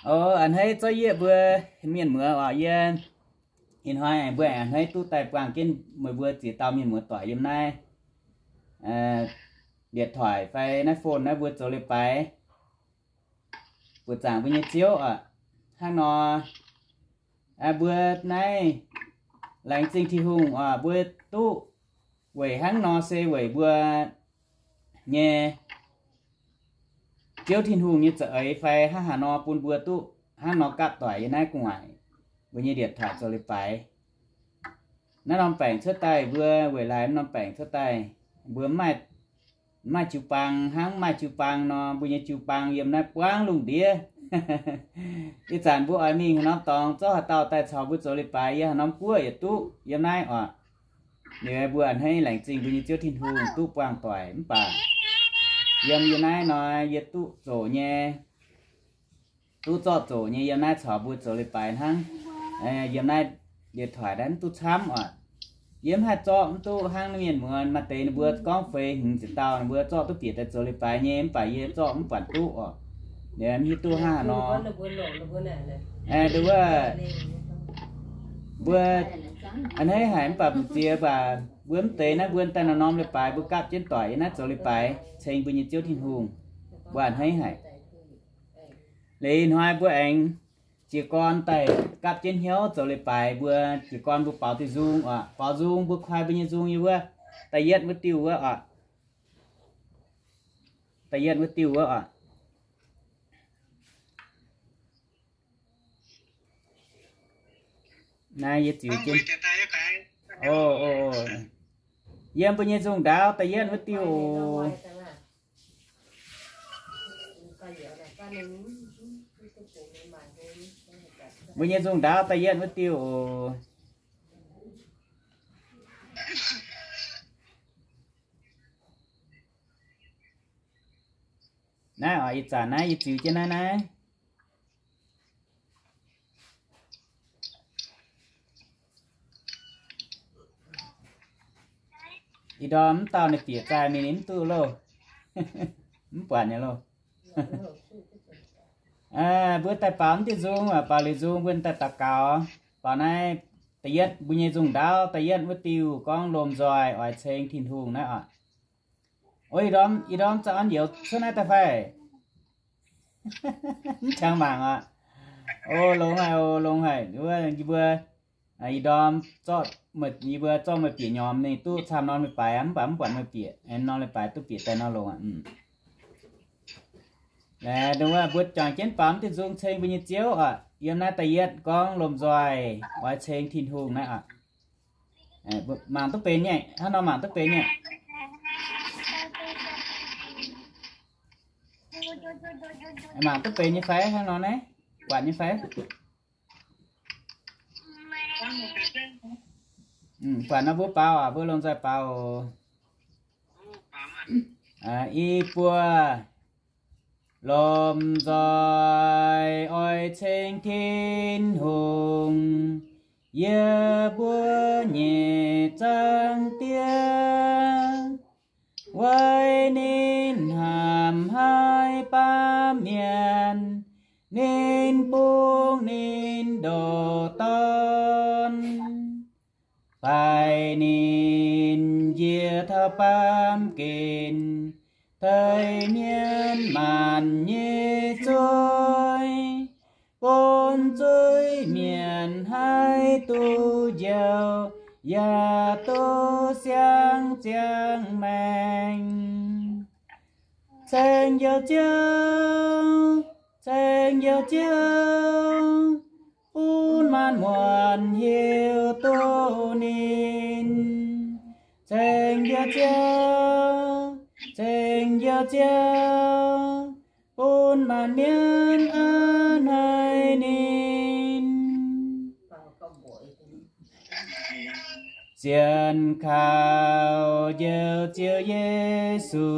O, a'hneiv zorqv yie mbuo mienh muoz oc. Yie ih hnoi mbuo a'hneiv duqv daaih buangh jienv meih mbuo ziex dauh mienh muoz doic yiem naaiv điện thoại fai naaiv phone naaiv mbuo zoux leiz-baaix buoqc zaangc mbuo nyei Ziouv oc. Hnangv nor, mbuo naaiv laengz zingh Tin-Hungh oc, mbuo duqv weic hnangv nor se weic mbuo nyei Ziouv Tin-Hungh nyei za'eix fai hnangv haaix nor bun mbuo duqv hnangv nor gapv doic yiem naaiv gu'nguaaic mbuo nyei điện thoại zoux leiz-baaix. Naaiv norm baengc cuotv daaih mbuo weic laaix norm baengc cuotv daaih mbuo mv maaih, mv maaih jiu-baang hnangv, mv maaih jiu-baang nor, mbuo nyei jiu-baang yiem naaiv buangv lungh ndiev. Ih zanc mbuo oix mingh haaix norm dorngx zorqv haaix dauh daaih caux mbuo zoux leiz-baaix yiem haaix norm guoqv yietc duqv yiem naaiv oc. Liuz mbuo a'hneiv laengz zingh mbuo nyei Ziouv Tin-Hungh duqv buangh doic mv baac yiem yiem naaiv nor yie duqv zoqc nyei, duqv zorqv zoqc nyei yiem naaiv caux mbuo zoux leiz-baaix hnangv. Yiem naaiv điện thoại naaiv mv duqv camv oc. Yie mv haih zorqv mv duqv hnangv mienh muoz maaih deix ninh mbuo gorngv feix hmz ziepc dauh ninh mbuo zorqv duqv bieqc daaih zoux leiz-baaix nyei mv baac yie zorqv mv buatc duqv oc. Liuz mv hiuv duqv hnangv haaix nor. Nduov wuov, mbuo a'hneiv haic mv baac mbu'ziex baac mbuo mv deix naaiv mbuo daaih norm-norm leiz-baaix mbuo gapv jienv doic yiem naaiv zoux leiz-baaix ceng mbuo nyei Ziouv Tin-Hungh. Mbuo a'hneiv haic. Liuz ih hnoi mbuo aengx jiez gorn daaih gapv jienv hnyouv zoux leiz-baaix mbuo jiez gorn mbuo baaux diuh nzung oc. Baaux nzung mbuo koi mbuo nyei nzung yiem wuov da'yietv wuov diuh wuov oc. Da'yietv wuov diuh wuov oc. Naaiv yie ziux jienv. O, o, o. Yiem mbuo nyei nzung ndaauv da'yietv wuov diuh oc. Mbuo nyei nzung ndaauv da'yietv wuov diuh oc. Naaiv oc, ih zanc naaiv yie ziux jienv naaiv naaiv. Ih ndorm mv dauh ninh bieqc zaih mingh ninh mv duqv loh. Mv buatc nyei loh. Mbuo daaih baaux mv diuh nzung, baaux liuz nzung mbuo daaih daux gaux. Baaux naaiv da'yietv mbuo nyei nzung ndaauv da'yietv wuov diuh gorngv lomh nzoih oix ceng Tin-Hungh naaiv oc. O, ih ndorm, ih ndorm za'gengh njoux cuotv naaiv daaih fai? Mv qangx mangc oc. O, longx haic, o, longx haic. Wuov, yie mbuo, ih ndorm zorqv, yie mbuo zorqv meih bieqc nyormx ninh duqv camv norm leiz-baaix aqv, mv baac mv buatc meih bieqc, aengx norm leiz-baaix duqv bieqc daaih nor longx aqv. Laengz dongh wuov mbuo juangc jienv baaux mv diuh nzung ceng mbuo nyei Ziouv oc. Yiem naaiv da'yietv gorngv lomh nzoih oix ceng Tin-Hungh naaiv oc. Mangc duqv benx nyei, hnangv nor mangc duqv benx nyei. Mangc duqv benx nyei fai hnangv nor naaiv? Buatc nyei fai? Buatc nor mbuo baaux oc, mbuo lomh nzoih baaux oc. I buo, lomh nzoih oix ceng Tin-Hungh, yie mbuo nyei Zaangc Diex. Weic ninh hnamv haic baamh mienh, ninh bungx ninh ndoh Dorn. Baih ninh njiec taux baamh gen, teix mienh maanc nyei zuiz, bun zuiz-mienh haih duqv njoux, yaac duqv siang ziangh maengc. Ceng Njoux Ziouv, ceng Njoux Ziouv, bun maanc muotc hiuv duqv ninh. Ceng Njoux Ziouv, ceng Njoux Ziouv, bun maanc mienh a'hneiv ninh. Zien kaux Njoux Ziouv Yesu,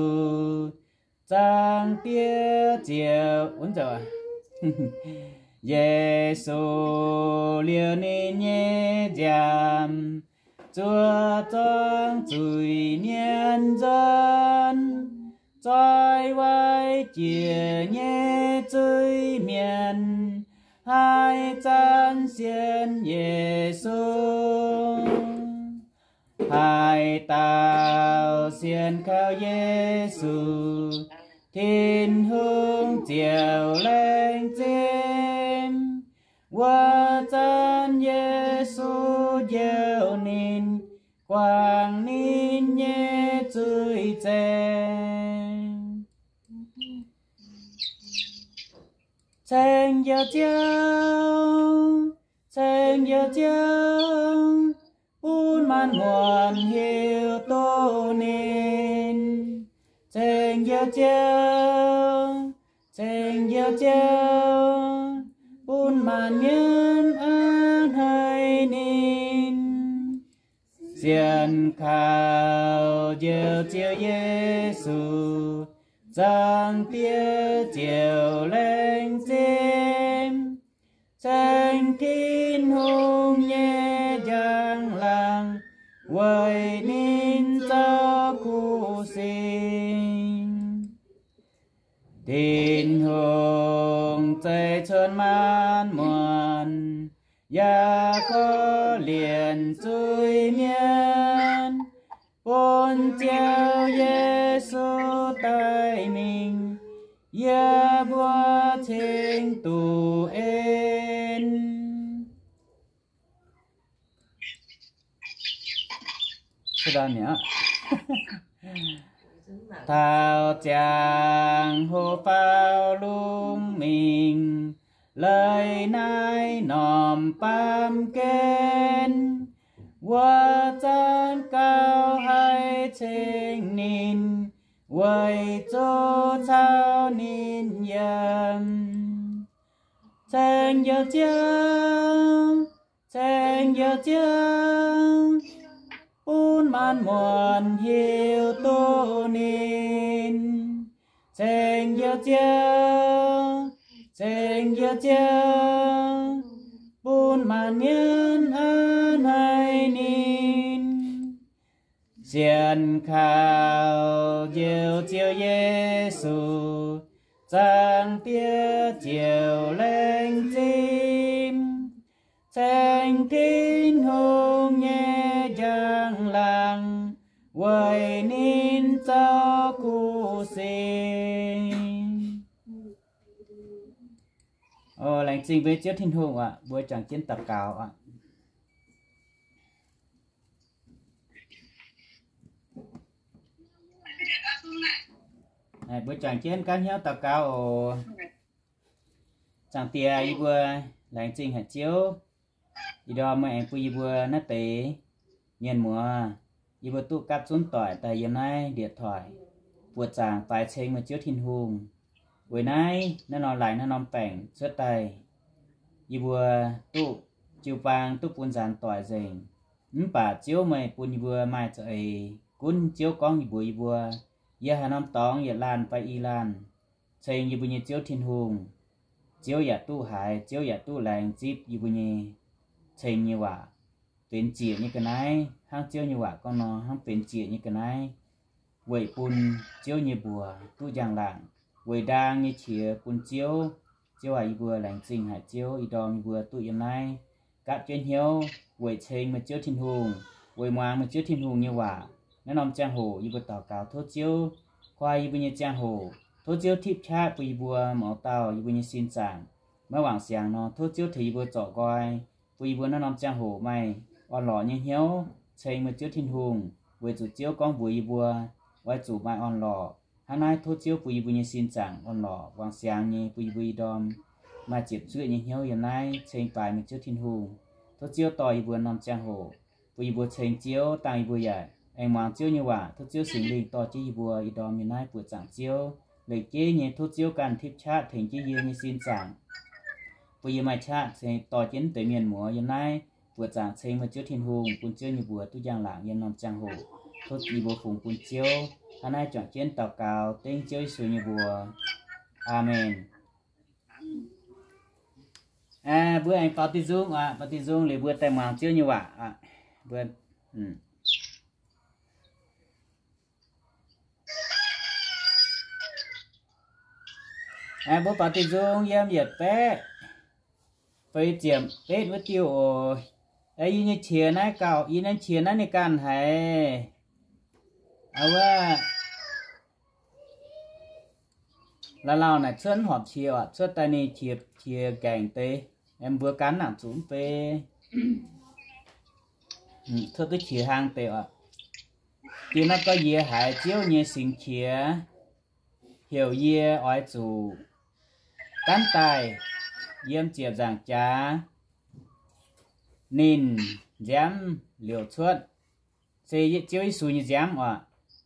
Zaangc Diex Ziouv, Yesu liouh ninh nyei nziaamv, zuov zuangx zuiz-mienh nzuonx, Zoih waaic jiex nyei zuiz-mienh, haih zanc sienx Yesu. Haaix dauh sienx kaux Yesu, Tin-Hungh ziouc laengz zingh. Wuov zanc Yesu njoux ninh, guangc ninh nyei zuiz zaeng. Ceng Njoux Ziouv, ceng Njoux Ziouv, bun maanc muotc hiuv duqv ninh. Ceng Njoux Ziouv, ceng Njoux Ziouv, bun maanc mienh a'hneiv ninh. Sienx kaux Njoux Ziouv Yesu, Zaangc Diex ziouc laengz zingh, ceng Tin-Hungh nyei njang-laangc weic ninh zoux kuv sing. Tin-Hungh zeiv cuotv maanc muotc, yaac korv-lienh zuiz-mienh, bun Ziouv Yesu daaih mingh, yie mbuo cingx duqv en. Taux ziangh hoc faaux lungh mingh, leiz naaiv norm baamh gen, wuov zanc gauh haih ceng ninh, weic zuqc caux ninh yiem. Ceng Njoux Ziouv, ceng Njoux Ziouv, bun maanc muotc hiuv duqv ninh. Ceng Njoux Ziouv, ceng Njoux Ziouv, bun maanc mienh a'hneiv ninh. Sienx kaux Njoux Ziouv Yesu, Zaangc Diex ziouc laengz zingh, ceng Tin-Hungh nyei njang-laangc weic ninh zoux kuv sing. Laengz zingh mbuo Ziouv Tin-Hungh aac, mbuo juangc jienv daux gaux aac. Mbuo juangc jienv gapv hnyouv daux gaux oc. Zaangc Diex, yie mbuo laengz zingh haic Ziouv, ih ndorm meih aengx bun yie mbuo naaiv deix mienh muoz, yie mbuo duqv gapv zunv doic daaih yiem naaiv điện thoại, buoqc zaangc faix ceng meih Ziouv Tin-Hungh. Weic naaiv, naaiv norm laangz, naaiv norm baengc cuotv daaih, yie mbuo duqv jiu-baang duqv bun nzaanx doic nzengc. Mv baac Ziouv meih bun yie mbuo maaih za'eix gunv Ziouv gorngv yie mbuox yie mbuo, yie haaix norm dorngx yietc laanh fai i laanh ceng yie mbuo nyei Ziouv Tin-Hungh, Ziouv yaac duqv haiz, Ziouv yaac duqv laengz zipv yie mbuo nyei ceng nyei waac. Benx ziec nyei ga'naaiv, hnangv Ziouv nyei waac gorngv nor, hnangv benx ziec nyei ga'naaiv, weic bun Ziouv nyei mbuox duqv njang-laangc, weic ndaang nyei qiex bun Ziouv. Ziouv aac, yie mbuo laengz zingh haic Ziouv, ih ndorm yie mbuo duqv yiem naaiv gapv jienv hnyouv weic ceng meih Ziouv Tin-Hungh, weic muangx meih Ziouv Tin-Hungh nyei waac. Naaiv norm ziangh hoc yie mbuo daux gaux tov Ziouv koi yie mbuo nyei ziangh hoc, tov Ziouv tipv qaqv bun yie mbuo mouz dauh yie mbuo nyei sin zaangc maiv wangc siangx nor, tov Ziouv tengx yie mbuo zorc nqoi, bun yie mbuo naaiv norm ziangh hoc maaih orn-lorqc nyei hnyouv ceng meih Ziouv Tin-Hungh, weic zuqc Ziouv gorngv mbuox yie mbuo, oix zuqc maaih orn-lorqc. Hnangv naaiv tov Ziouv bun yie mbuo nyei sin zaangc orn-lorqc wangc siangx nyei, bun yie mbuo ih ndorm maaih ziepc zuoqv nyei hnyouv yiem naaiv ceng faix meih Ziouv Tin-Hungh. Tov Ziouv dorh yie mbuo norm ziangh hoc, bun yie mbuo ceng Ziouv dangh yie mbuo yaac aengx muangx Ziouv nyei waac. Tov Ziouv Singx Lingh dorh jienv yie mbuo ih ndorm yiem naaiv buoqc zaangc Ziouv. Lengc jeiv nyei tov Ziouv ganh tipv qaqv tengx jienv yie nyei sin zaangc, bun yie maaih qaqv ceng dorh jienv deix mienh muoz yiem naaiv buoqc zaangc ceng meih Ziouv Tin-Hungh, bun Ziouv nyei mbuox duqv njang-laangc yiem norm ziangh hoc. Tov yie mbuo fungx bun Ziouv. Hnangv naaiv juangc jienv daux gaux dengv Ziouv Yesu nyei mbuox. Aamen. Mbuo aengx baaux diuh nzung aqv, baaux diuh nzung liuz mbuo daaih muangx Ziouv nyei waac aqv. Mbuo Mbuo baaux diuh nzung yiem yietc baeqv feix ziepc betv wuov diuh oc. Yie nyei qiex naaiv gauh, yie naaiv qiex naaiv ninh ganh haiz wuov lauh lauh naaic cuotv horpc qiex oc, cuotv daaih ninh qiex, qiex nqaengc deix. Mbuo gan nangc zuqc mv bei, cuotv duqv qiex hlang deix oc. Diuh naaiv gorngv yie haiz Ziouv nyei singx qiex, heuc yie oix zuqc gaanv daaih yiem ziepc nzaangc jaax ninh nziaamv liouc cuotv. Se Ziouv Yesu nyei nziaamv oc.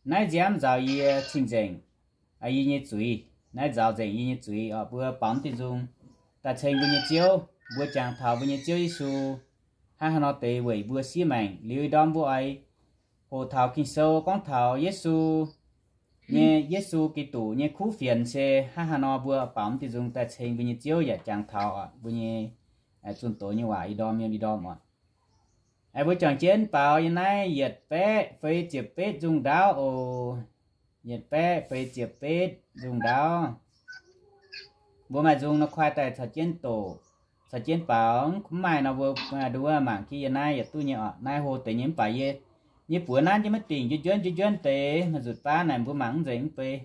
Naaiv nziaamv nzaaux yie cing-nzengc yie nyei zuiz. Naaiv nzaaux nzengc yie nyei zuiz oc. Mbuo baaux diuh nzung daaih ceng mbuo nyei Ziouv, mbuo jangx taux mbuo nyei Ziouv Yesu hnangv haaix nor deix weic mbuo siev maengc. Liuz ih ndorm mbuo oix hoqc taux Ging-Sou gorngv taux Yesu nyei, Yesu Giduc nyei kuv fienx se hnangv haaix nor. Mbuo baaux diuh nzung daaih ceng mbuo nyei Ziouv yaac jangx taux mbuo nyei zunh doz nyei waac ih ndorm yiem ih ndorm oc. Mbuo juangc jienv baaux yiem naaiv yietc baeqv feix ziepc betv nzung ndaauv oc. Yietc baeqv feix ziepc betv nzung ndaauv. Mbuo maaih nzung nor koi daaih caux jienv doqc, caux jienv baaux. Mv maaih nor mbuo nduov mangc jienv yiem naaiv yietc duqv nyei oc. Naaiv hlo deix nyei mv baac yie nyei buoz nanv jienv maiv dingc, njuov njuonv njuov njuonv deix, maaih nzutc baav naaic mbuo mangc mv nzengc mv bei.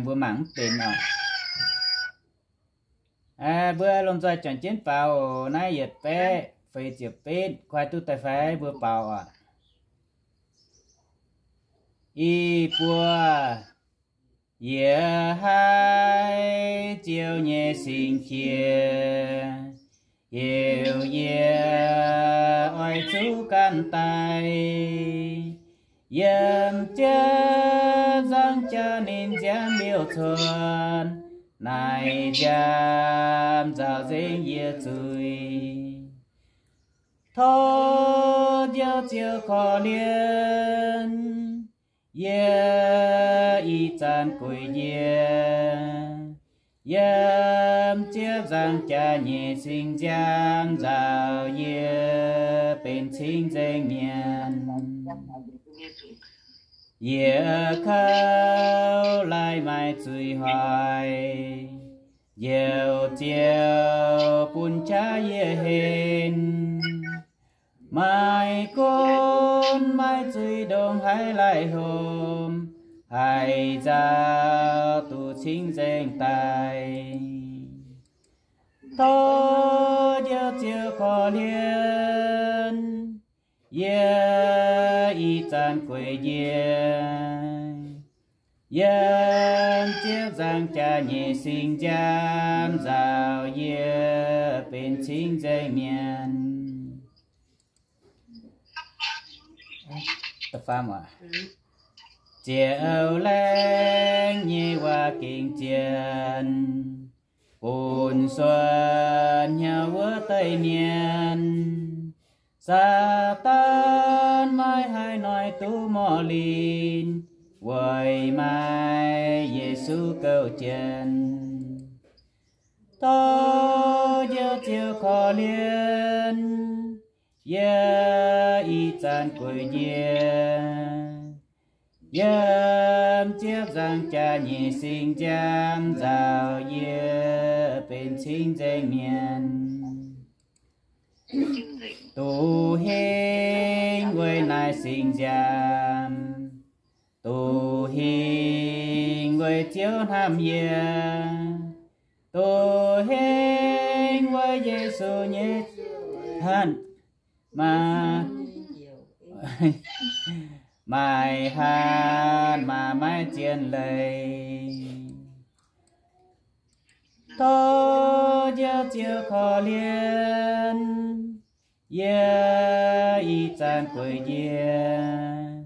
Mbuo mangc mv benx oc. Mbuo lomh nzoih juangc jienv baaux oc. Naaiv yietc baeqv feix ziepc betv, koi duqv daaih fai mbuo baaux oc. Ih buo yie haiz Ziouv nyei singx qiex, heuc yie oix zuqc gaanv daaih yiem ziepc nzaangc jaax ninh nziaamv liouc cuotv, naaiv nziaamv nzaaux nzengc yie zuiz. Tov Ziouv Ziouv korv-lienh yie ih zanc gueic njiec yiem ziepc nzaangc jaax nyei singx nziaamv nzaaux yie benx cing-nzengc mienh. Yie kouv laih maaih zuiz hoic, Njoux Ziouv bun qaqv yie henv. Maaih gunv maaih zuiz ndongc haaix laih lomh haaix nzauh duqv cing-nzengc daaih. Tov Njoux Ziouv korv-lienh yie ih zanc gueic njiec yiem ziepc nzaangc jaax nyei singx nziaamv nzaaux yie benx cing-nzengc mienh. Ziouv laengz nyei waac gengh zien, bun suonc hnyouv wuov deix mienh. Saadaan maiv haih hnoi duqv morh linh, weic maaih Yesu gouv jienv. Tov Njoux Ziouv korv-lienh yie ih zanc gueic njiec yiem ziepc nzaangc jaax nyei singx nziaamv nzaaux yie benx cing-nzengc mienh. Duqv hingh weic naaiv singx nziaamv, duqv hingh weic Ziouv hnamv yie, duqv hingh weic Yesu nyei hanc, maaih, maaih hanc maaih maiv zien leiz. Tov Njoux Ziouv korv-lienh yie ih zanc gueic njiec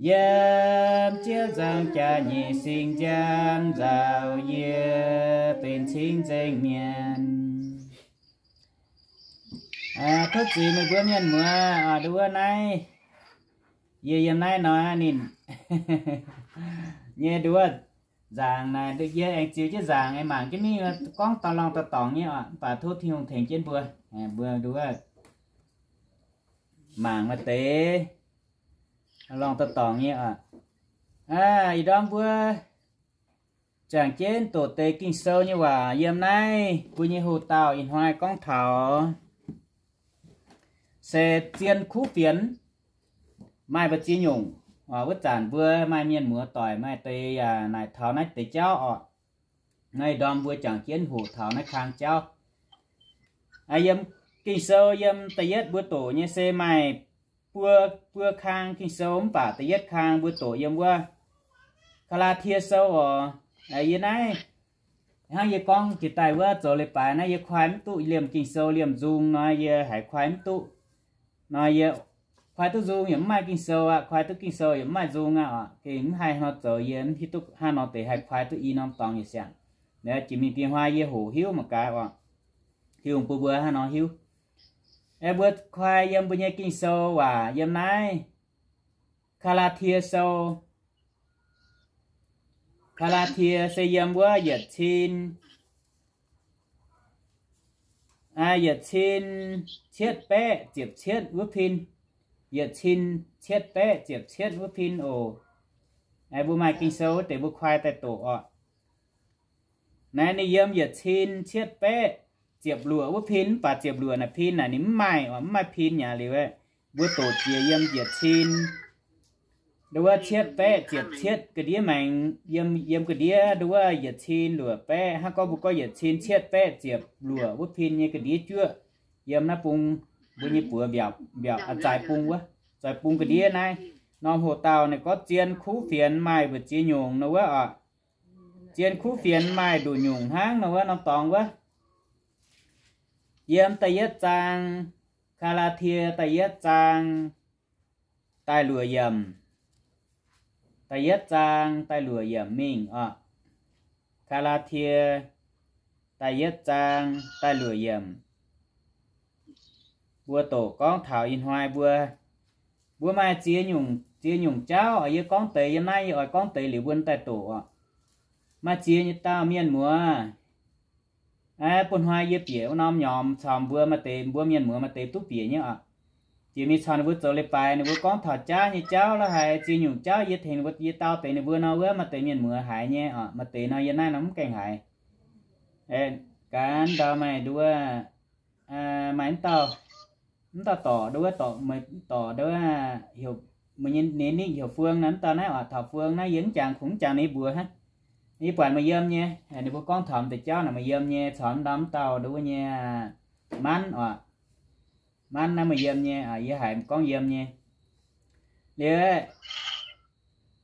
yiem ziepc nzaangc jaax nyei singx nziaamv nzaaux yie benx cing-nzengc mienh. Tov zuiz meih mbuo mienh muoz, nduov wuov naaiv, yie yiem naaiv nor ninh nyei nduov nzaangc naaic, yie aengx ziux jienv nzaangc aengx mangc jienv mingh, gorngv dorh lorngh dorh dorngc nyei oc. Mv baac tov Tin-Hungh tengx jienv mbuo, mbuo nduov mangc maaih deix lorngh dorh dorngc nyei oc. Ih ndorm mbuo Jangx jienv doqc deix Ging-Sou nyei waac yiem naaiv mbuo nyei hoc dauh ih hnoi gorngv taux se zien kuv fienx maaih mbu'ziex nyungc. Wuov zanc mbuo maaih mienh muoz doic maaih deix yaac naaic taux naaiv deix jauv orqc. Naaiv ndorm mbuo jangx jienv hoqc taux naaiv kang jauv. Yiem Ging-Sou yiem da'yietv mbuo doqc nyei se maaih buo, buo kang Ging-Sou mv baac da'yietv kang mbuo doqc yiem wuov Gaa^laa^tie Sou orqc. Yie naaiv hnangv yie gorngv jiex daaih wuov zoux leiz-baaix naaiv yie kuaai mv duqv, liemh Ging-Sou liemh nzung nor yie haiz kuaai mv duqv. Nor yie kuaai duqv nzung yaac mv maaih Ging-Sou aqv, kuaai duqv Ging-Sou yaac mv maaih nzung aqv orqc. Gengh mv haih nor zoux, yie mv hiuv duqv hnangv nor deix haih kuaai duqv i norm dorngx yietc siangx. Naaiv jiex mingh dien huaav yie hoqc hiuv mangc gaax orqc. Tin-Hungh bun mbuo hnangv nor hiuv. Aeqv, mbuo kuaai yiem mbuo nyei Ging-Sou waac yiem naaiv Gaa^laa^tie Sou. Gaa^laa^tie se yiem wuov yietc cin, yietc cin cietv baeqv ziepc cietv wuov pin. Yietc cin cietv baeqv ziepc cietv wuov pin oc. Mbuo maaih Ging-Sou wuov deix mbuo kuaai daaih doqc orqc. Naaiv ninh yiem yietc cin cietv baeqv ziepc luoqc wuov pin, mv baac ziepc luoqc naaic pin naaic ninh mv maaih orqc, mv maaih pin nyei liuz aeqv, mbuo doqc jiex yiem yietc cin nduov wuov cietv baeqv ziepc cietv ga'ndiev maengx, yiem, yiem ga'ndiev nduov wuov yietc cin luoqc baeqv, hnangv gorngv mbuo gorngv yietc cin cietv baeqv ziepc luoqc wuov pin nyei ga'ndiev juoqv, yiem naaiv bung, mbuo nyei buoz mbiaauc, mbiaauc, aa, zaaix bung wuov, zaaix bung ga'ndiev naaiv. Norm hoc dauh ninh gorngv zien kuv fienx maaih mbu'ziex nyungc nor wuov orqc. Zien kuv fienx maaih nduqc nyungc hnangv nor wuov norm dorngx wuov. Yiem da'yietv zaang, Gaa^laa^tie da'yietv zaang da'luoqc yiemc, da'yietv zaang da'luoqc yiemc mingh orqc. Gaa^laa^tie da'yietv zaang da'luoqc yiemc. Mbuo doqc gorngv taux ih hnoi mbuo, mbuo maaih ziex nyungc, ziex nyungc jauv oc. Yie gorngv deix yiem naaiv yie oix gorngv deix liuz mbuo daaih doqc orqc. Maaih ziex nyei dauh mienh muoz, aa, bun hnoi yie bieqc wuov norm nyormx caux mbuo maaih deix, mbuo mienh muoz maaih deix duqv bieqc nyei orqc. Jiex mingh caux ninh mbuo zoux leiz-baaix, ninh mbuo gorngv taux jaav nyei jauv la'haic, ziex nyungc jauv yie tengx ninh mbuo, yie dau deix ninh mbuo nor wuov maaih deix mienh muoz haiz nyei orqc, maaih deix nor yie naaiv nor mv gaengh haiz. Gaax ndau maaih nduov, maaih mv dauh, mv dauh dorc nduov, dorc, dorc nduov, heuc, ninh ninh heuc Fuang nor, mv dauh naaiv orqc, taux Fuang naaiv yie mv jangx, kungx mv jangx ninh mbuox hnangv. Yie buatc meih yiem nyei, ninh mbuo gorngv taux deix jauv naaic meih yiem nyei, caux ndau mv dauh nduov nyei, Manv orqc. Manv naaiv meih yiem nyei, yie haiz gorngv yiem nyei. Liuz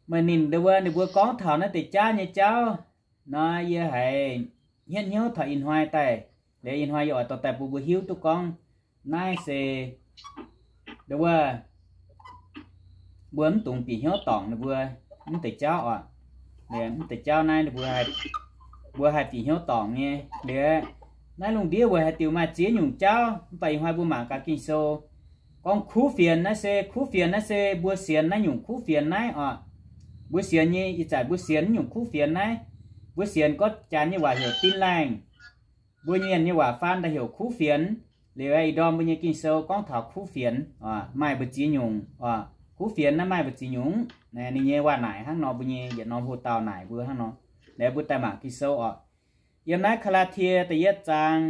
meih ninh nduov, ninh mbuo gorngv taux naaiv deix jaav nyei jauv nor, yie haiz hnyouv hnyouv taux ih hnoi daaih. Liuz ih hnoi yie oix dorh daaih bun mbuo hiuv duqv gorngv naaiv se nduov, mbuo mv dungx bieqc hnyouv dorngc ninh mbuo mv deix jauv orqc. Mv deix jauv naaiv ninh mbuo, mbuo haih bieqc hnyouv dorngc nyei. Liuz naaiv lungh ndiev weic haaix diuc maaih ziex nyungc jauv, mv baac ih hnoi mbuo mangc gaax Ging-Sou gorngv kuv fienx naaiv se, kuv fienx naaiv se mbuo sienx naaiv nyungc kuv fienx naaiv orqc. Mbuo sienx nyei, ih zanc mbuo sienx naaiv nyungc kuv fienx naaiv, mbuo sienx gorngv Janx nyei waac heuc tin laengh, mbuo Mienh nyei waac faan daaih heuc kuv fienx. Liuz ih ndorm mbuo nyei Ging-Sou gorngv taux kuv fienx, maaih mbu'ziex nyungc orqc. Kuv fienx naaiv maaih mbu'ziex nyungc, ninh nyei waac naaic hnangv nor, mbuo nyei yietc norm hoc dauh naaic mbuo hnangv nor. Liuz mbuo daaih mangc Ging-Sou orqc. Yiem naaiv Gaa^laa^tie da'yietv zaang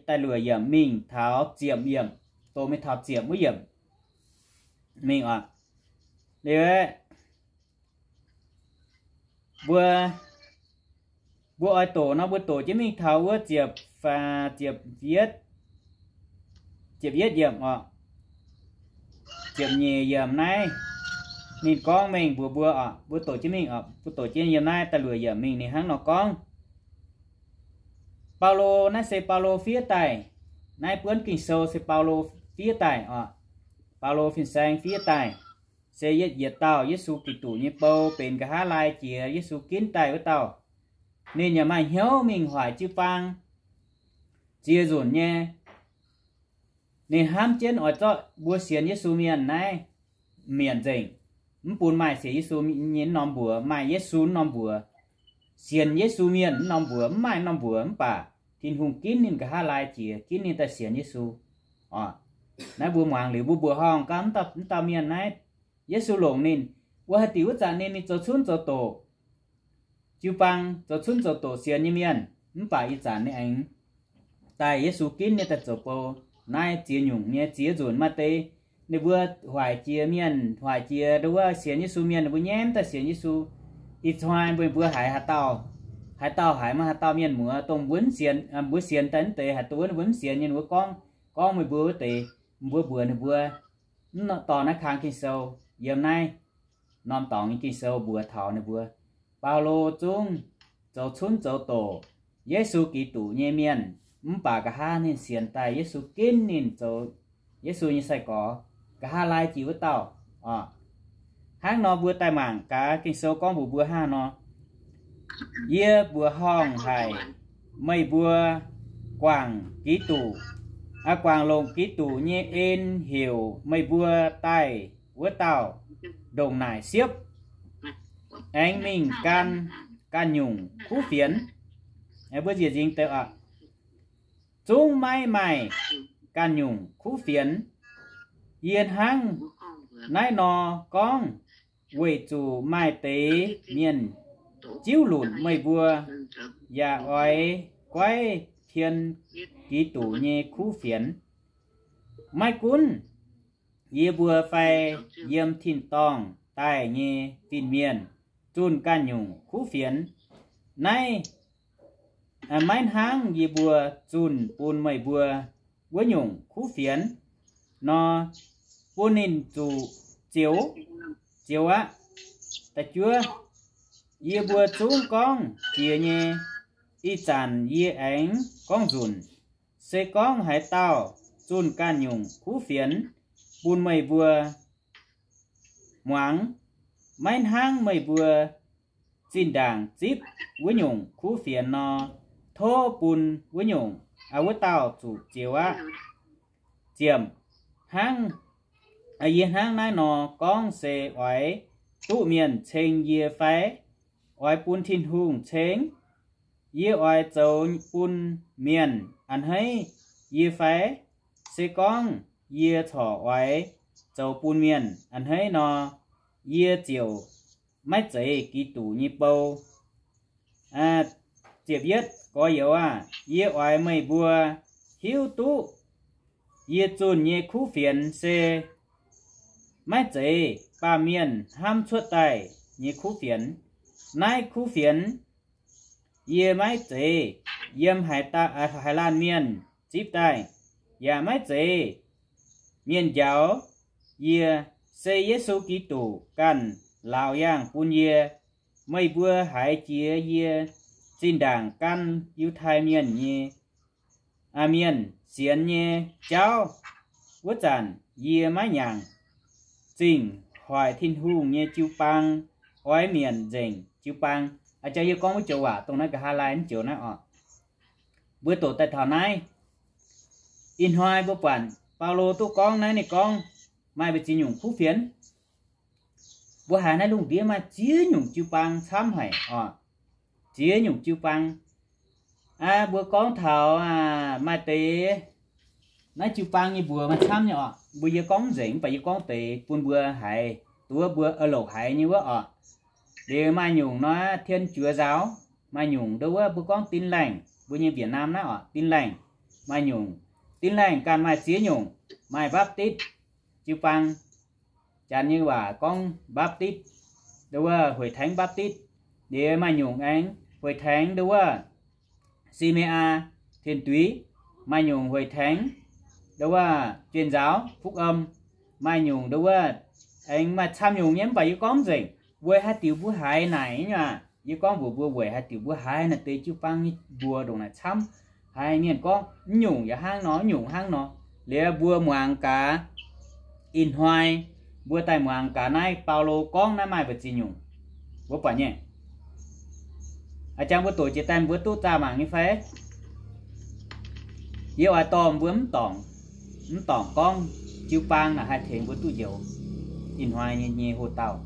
da'luoqc yiemc mingh taux ziepc yiemc, doqc mingh taux ziepc wuov yiemc mingh orqc. Liuz mbuo, mbuo oix doqc nor, mbuo doqc jienv mingh taux wuov ziepc, ziepc yietv, ziepc yietv yiemc orqc. Ziepc nyeic yiemc naaiv, ninh gorngv mengh mbuox mbuo orqc, mbuo doqc jienv mingh orqc, mbuo doqc jienv yiem naaiv da'luoqc yiemc mingh ninh hnangv nor gorngv. Baulo, naaiv se Baulo fiev daaih. Naaiv buonv Ging-Sou se Baulo fiev daaih orqc. Baulo fin-saeng fiev daaih, se yietc dauh Yesu Giduc nyei bou, benx nqa'haav laai jiex Yesu ginv daaih wuov dauh. Ninh yaac maaih hnyouv mingh hoic jiu-baang ziex nzunc nyei. Ninh hnamv jienv oix zorqv mbuo sienx Yesu mienh naaiv mietc nzengc, mv bun maaih sienx Yesu nyei norm mbuox, maaih Yesu norm mbuox, sienx Yesu mienh norm mbuox, mv maaih norm mbuox. Mv baac Tin-Hungh ginv ninh nqa'haav laai jiex, ginv ninh daaih sienx Yesu. Naaiv mbuo muangx liuz mbuo mbuoqc horngh gaax, mv dauh mienh naaiv, Yesu longc ninh, wuov haaix diuc wuov zanc ninh, ninh zoux cunv zoux doqc, jiu-baang zoux cunv zoux doqc sienx nyei mienh, mv baac ih zanc ninh aengx daaih Yesu ginv nyei daaih zoux bou. Naaiv ziex nyungc nyei ziex nzunc maaih deix ninh mbuo hoic jiex mienh, hoic jiex nduov wuov sienx Yesu mienh, ninh mbuo nyaiv daaih sienx Yesu. Ih hnoi meih mbuo haiz haaix dauh, haaix dauh haiz maaih haaix dauh mienh muoz dongh mbuo sienx, mbuo sienx daaih naaiv deix haaix dauh mbuo mv sienx nyei, ninh mbuo gorngv, gorngv meih mbuo wuov deix, mbuo mbuox ninh mbuo, mv dorh naaiv kang Ging-Sou, yiem naaiv norm dorngx nyei Ging-Sou mbuox taux ninh mbuo, Baulo zungv zoux cunv zoux doqc Yesu Giduc nyei mienh, mv baac nqa'haav ninh sienx daaih Yesu ginv ninh zoux Yesu nyei sai-gorx, nqa'haav laai jiex wuov dauh oc. Hnangv nor mbuo daaih mangc gaax Ging-Sou gorngv mbuox mbuo hnangv nor, Yie mbuoqc horngh haic meih mbuo guangc Giduc, guangc longc Giduc nyei en heuc meih mbuo daaih wuov dauh ndongc naaic siepv, aengx mingh gan ganh nyungc kuv fienx. Mbuo njiec nzingx deix, zungv maiv maaih ganh nyungc kuv fienx. Yie hnangv naaiv nor gorngv weic zuqc maaih deix mienh jiuv lunc meih mbuo, yaac oix goiv tien Giduc nyei kuv fienx. Maiv gunv yie mbuo fai yiem tin-dorngh daaih nyei fin-mienh zunh ganh nyungc kuv fienx, naaiv maiv hnangv yie mbuo zunh bun meih mbuo wuov nyungc kuv fienx nor, bun ninh zuqc zioux, zioux aqv. Da'juov, yie mbuo zungv gorngv jiex nyei. Ih zanc yie aengx gorngv nzunc, se gorngv haaix dauh zunh ganh nyungc kuv fienx bun meih mbuo muangx, maiv hnangv meih mbuo zinh ndaangc zipv wuov nyungc kuv fienx nor, tov bun wuov nyungc, wuov dauh zuqc zioux aqv. Ziemc, hnangv, yie hnangv naaiv nor gorngv se oix duqv mienh ceng yie fai? Oix bun Tin-Hungh ceng? Yie oix zoux bun mienh a'hneiv yie fai? Se gorngv yie corc oix zoux bun mienh a'hneiv nor, yie ziouc maiv zeiz Giduc nyei bou. Ziepc yietv, gorx-youz aah, yie oix meih mbuo hiuv duqv yie zunh nyei kuv fienx se maiv zeiz baamh mienh hnamv cuotv daaih nyei kuv fienx. Naaiv kuv fienx yie maiv zeiz yiem haaix laanh mienh zipv daaih, yaac maiv zeiz mienh njaaux yie, se Yesu Giduc ganh laaux yaangh bun yie. Meih mbuo haiz jiex yie zinh ndaangc gan Yiutai Mienh nyei, aa, mienh sienx nyei jauv wuov zanc, yie maiv nyaangc zingh hoic Tin-Hungh nyei jiu-baang, oix mietc nzengc jiu-baang. Aa, jang yie gorngv wuov joux waac dongh naaiv nqa'haav laai mv joux naaiv oc. Mbuo doqc daaih taux naaiv, ih hnoi mbuo buatc Baulo duqv gorngv naaiv, ninh gorngv maaih mbu'ziex nyungc kuv fienx. Mbuo haiz naaiv lungh ndiev maaih ziex nyungc jiu-baang camv haic oc. Ziex nyungc jiu-baang. Aa, mbuo gorngv taux, aa, maaih deix naaiv jiu-baang nyei mbuox maaih camv nyei oc. Mbuo yie gorngv nzengc, mv baac yie gorngv deix bun mbuo haiz, duqv mbuo a'louc haiz nyei wuov oc. Liuz maaih nyungc nor tien juoz nzaaux, maaih nyungc nduov wuov mbuo gorngv Tin Lành, mbuo nyei Việt Nam naaiv oc, Tin Lành. Maaih nyungc Tin Lành ganh maaih ziex nyungc, maaih Baptist jiu-baang, Janx nyei waac gorngv Baptist, nduov wuov Hội Thánh Baptist. Liuz maaih nyungc aengx Hội Thánh nduov wuov Simei aa, Thiền Tuý. Maaih nyungc Hội Thánh nduov wuov Truyền Giáo, Phúc Âm. Maaih nyungc nduov wuov aengx maaih camv nyungc nyei, mv baac yie gorngv nzengc, weic haaix diuc mbuo haiz naaic nyei aav. Yie gorngv mbuox mbuo weic haaix diuc mbuo haiz naaic deix jiu-baang nyei mbuox ndongc naaic camv. Haiz mienh gorngv mv nyungc yaac hnangv nor, mv nyungc hnangv nor. Liuz mbuo muangx gaax, ih hnoi mbuo daaih muangx gaax naaiv Baulo gorngv naaiv maaih mbu'ziex nyungc, mbuo buatc nyei. Aa, jang mbuo doqc jiex daaih mbuo duqv zaah mangc nyei fai? Yie oix dorh mbuo mv dorngc, mv dorngc gorngv jiu-baang naaic haih tengx mbuo duqv njoux ih hnoi nyei hoc-dauh.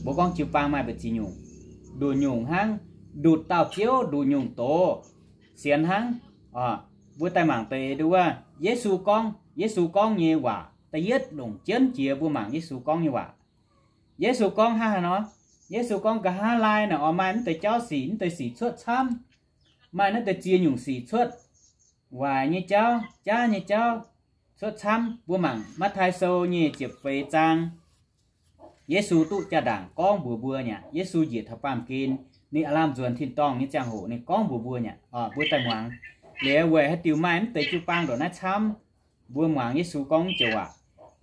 Mbuo gorngv jiu-baang maaih mbu'ziex nyungc, nduqc nyungc hnangv, nduqc dauh Ziouv nduqc nyungc doz sienx hnangv. Mbuo daaih mangc deix nduov wuov Yesu gorngv, Yesu gorngv nyei waac. Da'yietv longc jienv jiex mbuo mangc Yesu gorngv nyei waac. Yesu gorngv hnangv haaix nor? Yesu gorngv, nqa'haav laai naaic oix maaih mv deix jauv sic, mv deix sic cuotv camv, maaih naaiv deix ziex nyungc sic cuotv, waaic nyei jauv, jaav nyei jauv, cuotv camv. Mbuo mangc Matv^taai Sou nyic ziepc feix zaang, Yesu duqv jaa-ndaangc gorngv mbuox mbuo mi'aqv. Yesu njiec taux baamh gen, ninh aav lamh nzuonx tin-dorngh nyei ziangh hoc ninh gorngv mbuox mbuo mi'aqv. Mbuo daaih muangx liuz weic haaix diuc maaih mv deix jiu-baang ndongc naaiv camv, mbuo muangx Yesu gorngv joux waac.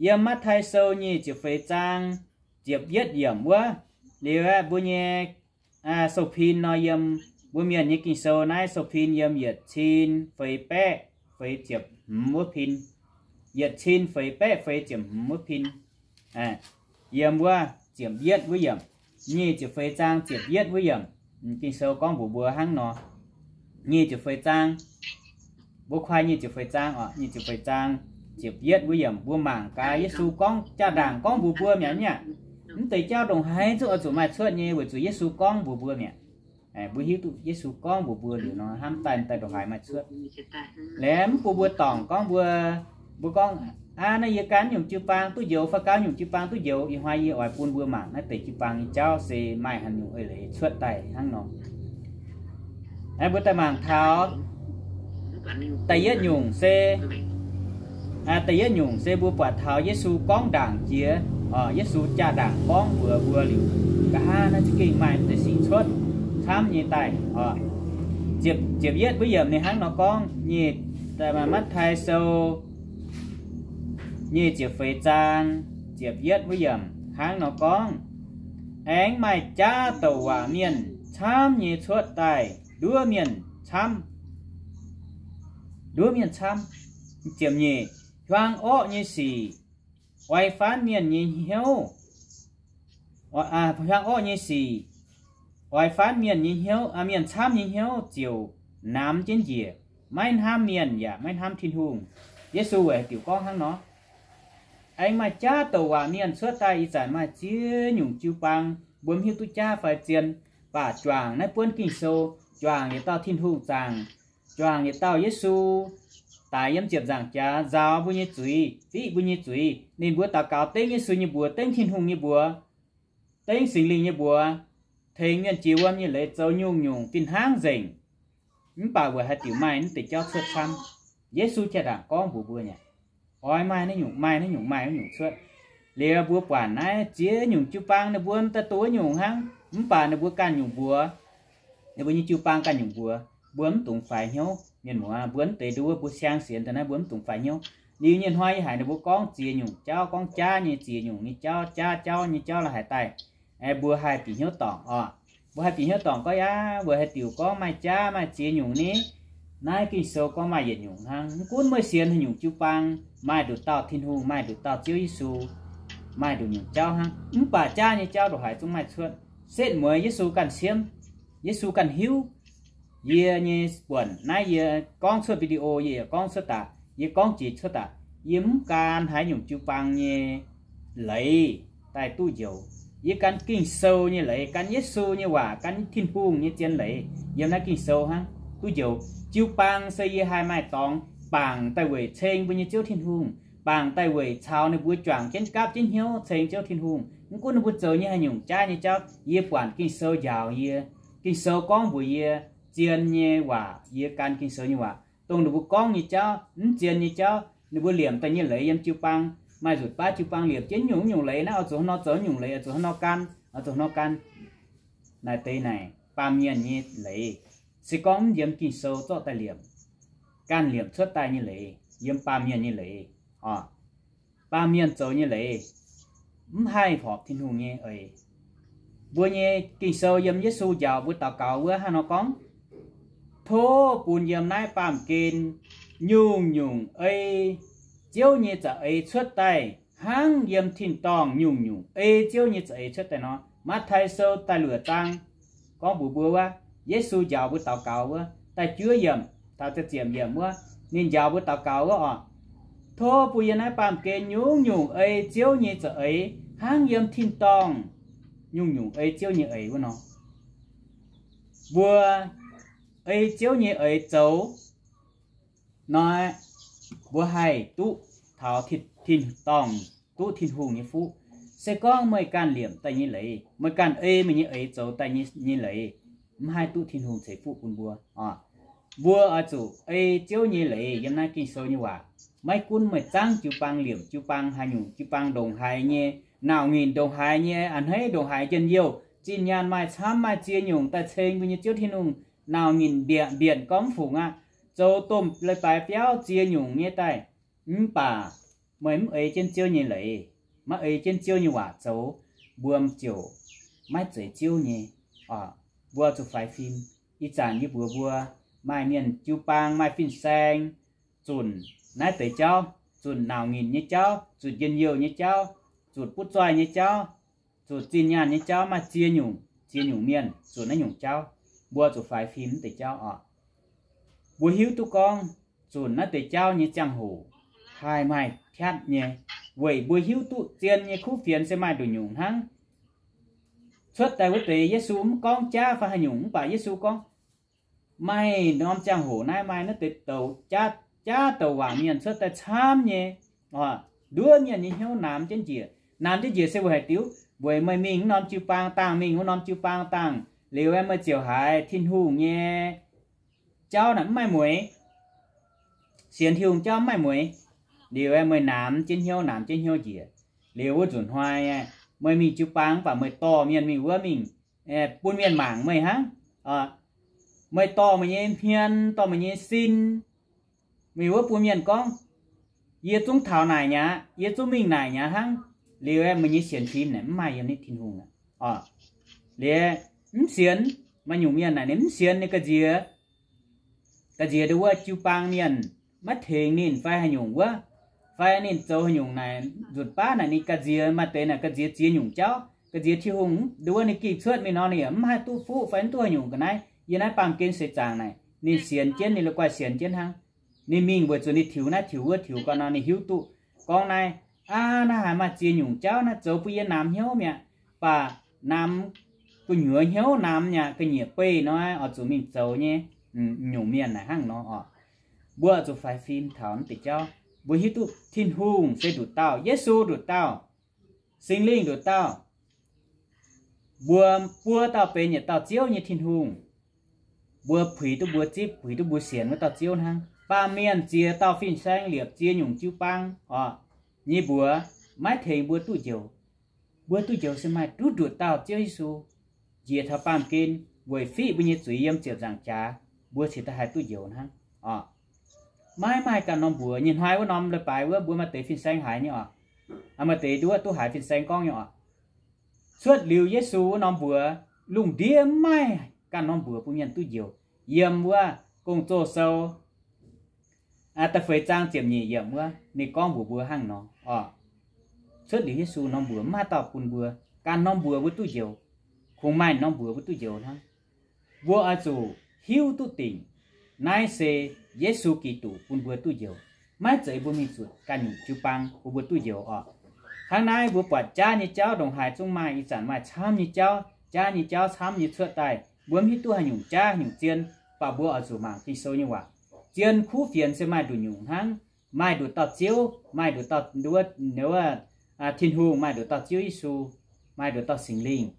Yiem Matv^taai Sou nyic ziepc feix zaang ziepc yietv yiemc wuov, liuz aeqv, mbuo nyei sou-pin nor, yiem mbuo Mienh nyei Ging-Sou naaiv sou-pin yiem yietc cin feix baeqv feix ziepc hmz wuov pin, yietc cin feix baeqv feix ziepc hmz wuov pin, yiem wuov ziepc yietv wuov yiemc, nyic ziepc feix zaang ziepc yietv wuov yiemc. Ging-Sou gorngv mbuox mbuo hnangv nor, nyic ziepc feix zaang, mbuo kuaai nyic ziepc feix zaang oc, nyic ziepc feix zaang ziepc yietv wuov yiemc, mbuo mangc gaax Yesu gorngv jaa-ndaangc gorngv mbuox mbuo mi'aqv, mv deix jauv ndongc haaix zungv oix zuqc maaih cuotv nyei, weic zuqc Yesu gorngv mbuox mbuo mi'aqv. Mbuo hiuv duqv Yesu gorngv mbuox mbuo liuz nor, hnamv daaih daaih ndongc haaix maaih cuotv. Liuz mv bun mbuo dorngc gorngv mbuo, mbuo gorngv, aa, naaiv yie gan nyungc jiu-baang duqv njoux fai gan nyungc jiu-baang duqv njoux. Ih hnoi yie oix bun mbuo mangc naaiv deix jiu-baang nyei jauv se maaih haaix nyungc eix leiz cuotv daaih hnangv nor. Mbuo daaih mangc taux da'yietv nyungc se, da'yietv nyungc se mbuo buatc taux Yesu gorngv ndaangc jiex, Yesu jaa-ndaangc gorngv mbuox mbuo liuz, nqa'haav naaiv za'gengh maaih mv deix sic cuotv camv nyei daaih. Ziepc yietv wuov yiemc ninh hnangv nor gorngv nyei, Matv^taai Sou nyic ziepc feix zaang ziepc yietv wuov yiemc hnangv nor gorngv, aengx maaih jaav douc waac mienh camv nyei cuotv daaih nduov mienh camv, nduov mienh camv. Ziepc nyeic, hiuang orqv nyei sic oix faanv mienh nyei hnyouv, hiuang orqv nyei sic oix faanv mienh nyei hnyouv, mienh camv nyei hnyouv ziouc namx jienv njiec, maiv hnamv mienh yaac maiv hnamv Tin-Hungh. Yesu weic haaix diuc gorngv hnangv nor? Aengx maaih jaav douc waac mienh cuotv daaih. Ih zanc maaih ziex nyungc jiu-baang, mbuo mv hiuv duqv jaav fai zien, baac juangc naaiv buonv Ging-Sou, juangc yietc dauh Tin-Hungh zaangc, juangc yietc dauh Yesu daic yiem ziepc nzaangc jaax nzaaux mbuo nyei zuiz, fiqv mbuo nyei zuiz. Ninh mbuo daux gaux dengv Yesu nyei mbuox, dengv Tin-Hungh nyei mbuox, dengv Singx Lingh nyei mbuox, tengx mienh jiex wuom nyei leiz zoux nyungc-nyungc fih hnangv nzengc. Mv baac weic haaix diuc maaih naaiv deix jauv cuotv camv? Yesu jaa-ndaangc gorngv mbuox mbuo nyei, oix maaih naaiv nyungc, maaih naaiv nyungc, maaih wuov nyungc cuotv. Liuz mbuo buatc naaiv ziex nyungc jiu-baang ninh mbuo daaih duqv wuov nyungc hnangv, mv baac ninh mbuo ganh nyungc mbuox, ninh mbuo nyei jiu-baang ganh nyungc mbuox, mbuo mv dungx faix hnyouv. Mienh muoz, mbuo mv deix nduov, mbuo siang sienx daaih naaiv mbuo mv dungx faix hnyouv. Liuz nyei hnoi yie haiz ninh mbuo gorngv ziex nyungc jauv, gorngv jaav nyei ziex nyungc nyei jauv, jaav jauv nyei jauv la'haic daaih, mbuo haih bieqc hnyouv dorngc oc. Mbuo haih bieqc hnyouv dorngc gorngv, yaac weic haaix diuc gorngv maaih jaav maaih ziex nyungc ni? Naaiv Ging-Sou gorngv maaih yietc nyungc hnangv. Mv gunv meih sienx haaix nyungc jiu-baang, maaih nduqc dauh Tin-Hungh, maaih nduqc dauh Ziouv Yesu, maaih nduqc nyungc jauv hnangv. Mv baac jaav nyei jauv ndongc haaix zungv maaih cuotv. Setv mueiz Yesu ganh siemv, Yesu ganh hiuv. Yie nyei buonc naaiv yie gorngv cuotv video, yie yaac gorngv cuotv daaih, yie gorngv jiex cuotv daaih, yie mv gan haaix nyungc jiu-baang nyei leiz daaih duqv njoux. Yie gan Ging-Sou nyei leiz, gan Yesu nyei waac, gan Tin-Hungh nyei zien leiz yiem naaiv Ging-Sou hnangv duqv njoux. Jiu-baang se yie haih maaih dorngx bangc daaih weic ceng mbuo nyei Ziouv Tin-Hungh, bangc daaih weic caux ninh mbuo juangc jienv gapv jienv hnyouv ceng Ziouv Tin-Hungh. Mv gunv ninh mbuo zoux nyei haaix nyungc jaav nyei jauv, yie buatc Ging-Sou njaaux yie, Ging-Sou gorngv mbuox yie, zien nyei waac yie gan Ging-Sou nyei waac. Dongh ninh mbuo gorngv nyei jauv, mv zien nyei jauv, ninh mbuo liemh daaih nyei leiz yiem jiu-baang, maaih nzutc baav jiu-baang liemh jienv nyungc-nyungc leiz naaiv, oix zuqc haaix nor zoux nyungc leiz, oix zuqc haaix nor gan, oix zuqc haaix nor gan. Naaic deix naaic baamh mienh nyei leiz, se gorngv mv yiem Ging-Sou zorqv daaih liemh, ganh liemh cuotv daaih nyei leiz, yiem baamh mienh nyei leiz oc. Baamh mienh zoux nyei leiz mv haih horpc Tin-Hungh nyei eix. Mbuo nyei Ging-Sou yiem Yesu njaaux mbuo daux gaux wuov hnangv nor gorngv, tov bun yiem naaiv baamh gen nyungc-nyungc ei Ziouv nyei za'eix cuotv daaih, hnangv yiem tin-dorngh nyungc-nyungc ei Ziouv nyei za'eix cuotv daaih nor. Matv^taai Sou da'luoqc zaang gorngv mbuox mbuo wuov, Yesu njaaux mbuo daux gaux wuov, da'juov yiemc taux da'ziepc yiemc wuov, ninh njaaux mbuo daux gaux wuov oc. Tov bun yiem naaiv baamh gen nyungc-nyungc ei Ziouv nyei za'eix hnangv yiem tin-dorngh nyungc-nyungc ei Ziouv nyei eix wuov nor. Mbuo ei Ziouv nyei eix zoux nor, mbuo haih duqv taux tin-dorngh, duqv Tin-Hungh nyei fuqv. Se gorngv meih ganh liemh daaih nyei leiz, meih ganh ei meih nyei eix zoux daaih nyei leiz, mv haih duqv Tin-Hungh ceix fuqv bun mbuo oc. Mbuo oix zuqc ei Ziouv nyei leiz yiem naaiv Ging-Sou nyei waac. Maiv gunv meih zangv jiu-baang liemh jiu-baang haaix nyungc, jiu-baang ndongc haaix nyei, nauc nyinc ndongc haaix nyei, a'hneiv ndongc haaix, njien-youh, zinh nyaanh maaih camv, maaih ziex nyungc daaih ceng mbuo nyei Ziouv Tin-Hungh, nauc nyinc mbienc gorngv mv fungc aqv, zoux domh leiz-baaix biauv ziex nyungc nyei daaih, mv baac meih mv ei jienv Ziouv nyei leiz, maiv ei jienv Ziouv nyei waac zoux, mbuo ziouc maiv zeiz Ziouv nyei. Mbuo zuqc faix fim. Ih zanc yie mbuox mbuo, maaih mienh jiu-baang, maaih fin-saeng, zunc naaiv deix jauv, zunc nauc nyinc nyei jauv, zunc njien-youh nyei jauv, zunc butv zoih nyei jauv, zunc zinh nyaanh nyei jauv, maaih ziex nyungc, ziex nyungc mienh zunc naaiv nyungc jauv. Mbuo zuqc faix fim naaiv deix jauv oc. Mbuo hiuv duqv gorngv zunc naaiv deix jauv nyei ziangh hoc haih maaih piatv nyei, weic mbuo hiuv duqv zien nyei kuv fienx se maaih nduqc nyungc hnangv. Cuotv daaih wuov deix Yesu mv gorngv jaav fai haaix nyungc, mv baac Yesu gorngv, maaih norm ziangh hoc naaiv maaih naaiv deix douc jaav, jaav douc waac mienh cuotv daaih camv nyei. Nduov mienh nyei hnyouv namx jienv njiec. Namx jienv njiec se weic haaix diuc? Weic meih mingh wuov norm jiu-baang dangh, mingh wuov norm jiu-baang dangh liuz, meih ziouc haiz Tin-Hungh nyei jauv naaic mv maaih mueiz, sienx Tin-Hungh jauv mv maaih mueiz. Liuz meih namx jienv hnyouv, namx jienv hnyouv njiec. Liuz wuov nzunc hnoi meih mingh jiu-baang mv baac meih dorh mienh mingh wuov mingh bun mienh mangc meih hnangv. Meih dorh meih nyei hmien, dorh meih nyei sin mingh wuov bun mienh gorngv, yie zungv taux naaic nyei aqv, yie zungv mingh naaic nyei aqv hnangv. Liuz meih nyei sienx fim naaic mv maaih yiem naaiv Tin-Hungh aqv. Liuz mv sienx, maaih nyungc mienh naaic ninh mv sienx, ninh ga'nziex, ga'nziex ndon wuov jiu-baang mienh maiv tengx ninh fai haaix nyungc wuov, fai ninh zoux haaix nyungc naaic nzunc baav naaic ninh ga'nziex, maaih deix naaic ga'nziex ziex nyungc jauv, ga'nziex Tin-Hungh ndon wuov ninh gengh cuotv mingh nor ninh yaac mv haih duqv fuqv fai mv duqv haaix nyungc ga'naaiv. Yiem naaiv baamh gen seix zaangc naaic ninh sienx jienv, ninh la'guaih sienx jienv hnangv. Ninh mingh weic zuqc ninh tiux naaiv tiux wuov tiux gau nor ninh hiuv duqv gorngv naaiv, aa, naaiv haiz maaih ziex nyungc jauv naaiv zoux bun yie namx hnyouv mi'aqv. Mv baac namx gu'nyuoz hnyouv namx yaac ga'nyiec beih nor oix zuqc mingh zoux nyei. Nyungc mienh naaic hnangv nor oc. Mbuo oix zuqc faix fim taux naaiv deix jauv. Mbuo hiuv duqv Tin-Hungh se nduqc dauh, Yesu nduqc dauh, Singx Lingh nduqc dauh. Mbuo buo dauh benx yietc dauh Ziouv nyei Tin-Hungh. Mbuo puix duqv mbuo zipv, puix duqv mbuo sienx wuov dauh Ziouv hnangv. Baamh mienh ziex dauh fin-saeng liepc ziex nyungc jiu-baang oc, nyei mbuox maiv tengx mbuo duqv njoux. Mbuo duqv njoux se maaih duqv nduqc dauh Ziouv Yesu njiec taux baamh gen weic fiqv mbuo nyei zuiz yiem ziepc nzaangc jaax, mbuo cingx daaih haih duqv njoux hnangv oc. Maiv maaih ganh norm mbuox. Nyei hnoi wuov norm leiz-baaix wuov mbuo maaih deix fin-saeng haiz nyei oc. Maaih deix nduov duqv haiz fin-saeng gorngv nyei oc. Cuotv liuz Yesu wuov norm mbuox, lungh ndiev maiv maaih ganh norm mbuox bun mienh duqv njoux. Yiem wuov Gong-Zoh Sou da'feix zaang ziepc nyeic yiemc wuov ninh gorngv mbuox mbuo hnangv nor oc. Cuotv liuz Yesu norm mbuox maiv maaih dauh bun mbuo ganh norm mbuox mbuo duqv njoux. Kungx maaih norm mbuox mbuo duqv njoux hnangv. Mbuo oix zuqc hiuv duqv dingc, naaiv se Yesu Giduc bun mbuo duqv njoux. Maiv zeiz mbuo mingh zuotc ganh nyungc jiu-baang bun mbuo duqv njoux oc. Hnangv naaiv mbuo buatc jaav nyei jauv ndongc haaix zungv maaih, ih zanc maaih camv nyei jauv, jaav nyei jauv camv nyei cuotv daaih. Mbuo mv hiuv duqv haaix nyungc jaav haaix nyungc zien, mv baac mbuo oix zuqc mangc Ging-Sou nyei waac. Zien kuv fienx se maaih nduqc nyungc hnangv. Maaih nduqc dauh Ziouv, maaih nduqc dauh, wuov, Tin-Hungh, maaih nduqc dauh Ziouv Yesu, maaih nduqc dauh Singx Lingh.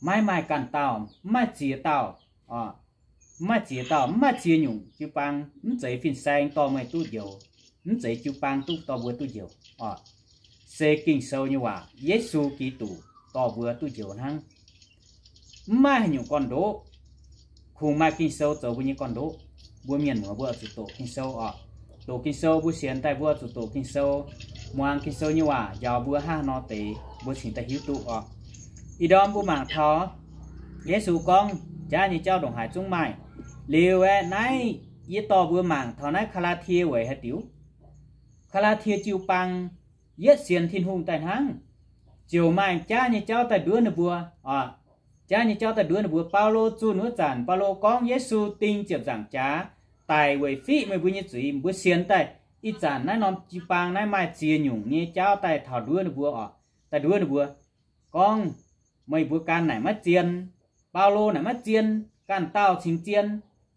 Maiv maaih ganh dauh, mv maaih ziex dauh oc. Mv maaih ziex dauh, mv maaih ziex nyungc jiu-baang, mv zeiz fin-saeng dorh meih duqv njoux, mv zeiz jiu-baang duqv dorh mbuo duqv njoux oc. Se Ging-Sou nyei waac, Yesu Giduc dorh mbuo duqv njoux hnangv. Mv maaih haaix nyungc gorn-ndoqv. Kungx maaih Ging-Sou zoux mbuo nyei gorn-ndoqv. Mbuo mienh muoz mbuo oix zuqc doqc Ging-Sou oc. Doqc Ging-Sou mbuo sienx daaih mbuo oix zuqc doqc Ging-Sou, muangx Ging-Sou nyei waac njaaux mbuo hnangv haaix nor deix mbuo cingx daaih hiuv duqv oc. Ih ndorm mbuo mangc taux Yesu gorngv jaav nyei jauv ndongc haaix zungv maaih. Liuz aeqv, naaiv yie dorh mbuo mangc taux naaiv Gaa^laa^tie weic haaix diuc? Gaa^laa^tie jiu-baang yietv sienx Tin-Hungh daaih hnangv, ziouc maaih jaav nyei jauv daaih nduov ninh mbuo oc. Jaav nyei jauv daaih nduov ninh mbuo. Baulo zunh wuov zanc, Baulo gorngv Yesu ding ziepc nzaangc jaax daic weic fiqv meih mbuo nyei zuiz. Mbuo sienx daaih ih zanc naaiv norm jiu-baang naaiv maaih ziex nyungc nyei jauv daaih taux nduov ninh mbuo oc. Daaih nduov ninh mbuo gorngv, meih mbuo gan naaic maiv zien, Baulo naaic maiv zien, ganh dauh cingx zien.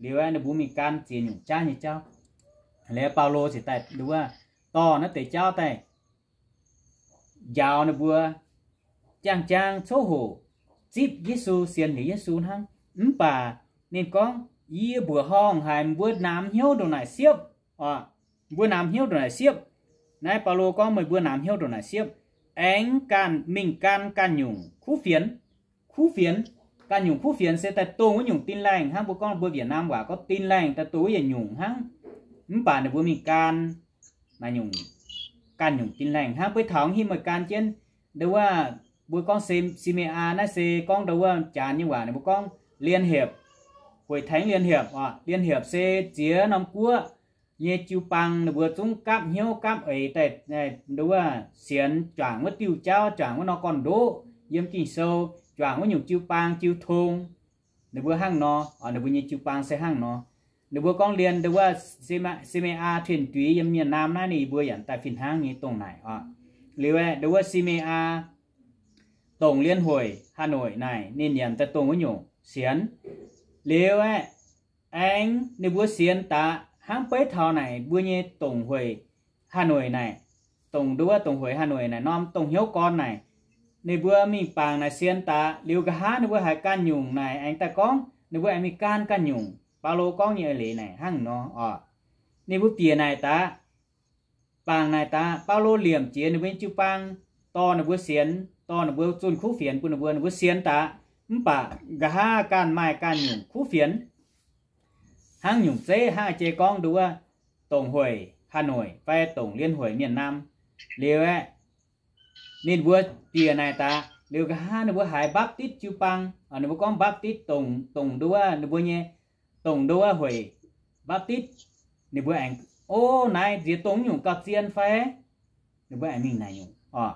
Liuz ninh mbuo mingh gan ziex nyungc jaav nyei jauv. Liuz Baulo ziouc daaih nduov, dorh naaiv deix jauv daaih njaaux ninh mbuo jaang-jaang coqv hoc zipv Yesu, sienx liuz Yesu hnangv. Mv baac ninh gorngv, Yie mbuoqc horngh haic mbuo namx hnyouv ndongc naaic siepv, mbuo namx hnyouv ndongc naaic siepv. Naaiv Baulo gorngv meih mbuo namx hnyouv ndongc naaic siepv, aengx ganh mingh gan ganh nyungc kuv fienx. Kuv fienx, ganh nyungc kuv fienx se daaih dongh wuov nyungc din laengh hnangv. Mbuo gorngv mbuo Việt Nam waac gorngv din laengh daaih dongh wuov yietc nyungc hnangv. Mv baac ninh mbuo mingh gan naaiv nyungc, ganh nyungc din laengh hnangv. Beiv taux hingh meih gan jienv ndo wuov, mbuo gorngv Simei aa naaiv se gorngv ndo wuov Janx nyei waac ninh mbuo gorngv liên hiệp, hội thánh liên hiệp oc. Liên hiệp se ziex norm guoqv nyei jiu-baang ninh mbuo zungv gapv hnyouv gapv eix daaih ndo wuov sienx juangc wuov diuh jauv, juangc wuov norm gorn-ndoqv yiem Ging-Sou, juangc wuov nyungc jiu-baang jiu tong. Ninh mbuo hnangv nor, ninh mbuo nyei jiu-baang se hnangv nor. Ninh mbuo gorngv liên ndo wuov Simei aa Tien Duix yiem Mienh Naam naaiv ninh mbuo yaac daaih fih hnangv nyei dongh naaic oc. Liuz aeqv, ndo wuov Simei aa dongc liên hội Hà Nội naaic ninh yaac daaih dongh wuov nyungc sienx. Liuz aeqv, aengx ninh mbuo sienx daaih hnangv beiv taux naaic mbuo nyei dongc hội Hà Nội naaic, dongc ndo wuov dongc hội Hà Nội naaic norm dongh hnyouv gorn naaic, ninh mbuo mingh bangc naaic sienx daaih liuz nqa'haav ninh mbuo haiz ganh nyungc naaic aengx daaih gorngv ninh mbuo aengx mingh gan ganh nyungc. Baulo gorngv nyei eix leiz naaic hnangv nor oc. Ninh mbuo bieqc naaic daaih, bangc naaic daaih, Baulo liemh jiex ninh mbuo nyei jiu-baang, dorh ninh mbuo sienx, dorh ninh mbuo zunh kuv fienx bun ninh mbuo, ninh mbuo sienx daaih. Mv baac nqa'haav ganh maaih ganh nyungc kuv fienx hnangv nyungc zeiv, hnangv jiex gorngv ndo wuov dongc hội Hà Nội fai dongc liên hội Mienh Naam. Liuz aeqv, ninh mbuo bieqc naaic daaih liuz nqa'haav ninh mbuo haiz Baptist jiu-baang, ninh mbuo gorngv Baptist dongc, dongc ndo wuov ninh mbuo nyei, dongc ndo wuov hội Baptist, ninh mbuo aengx, O, naaiv nziex dongh nyungc gauh zien fai? Ninh mbuo aengx mingh naaic nyungc oc.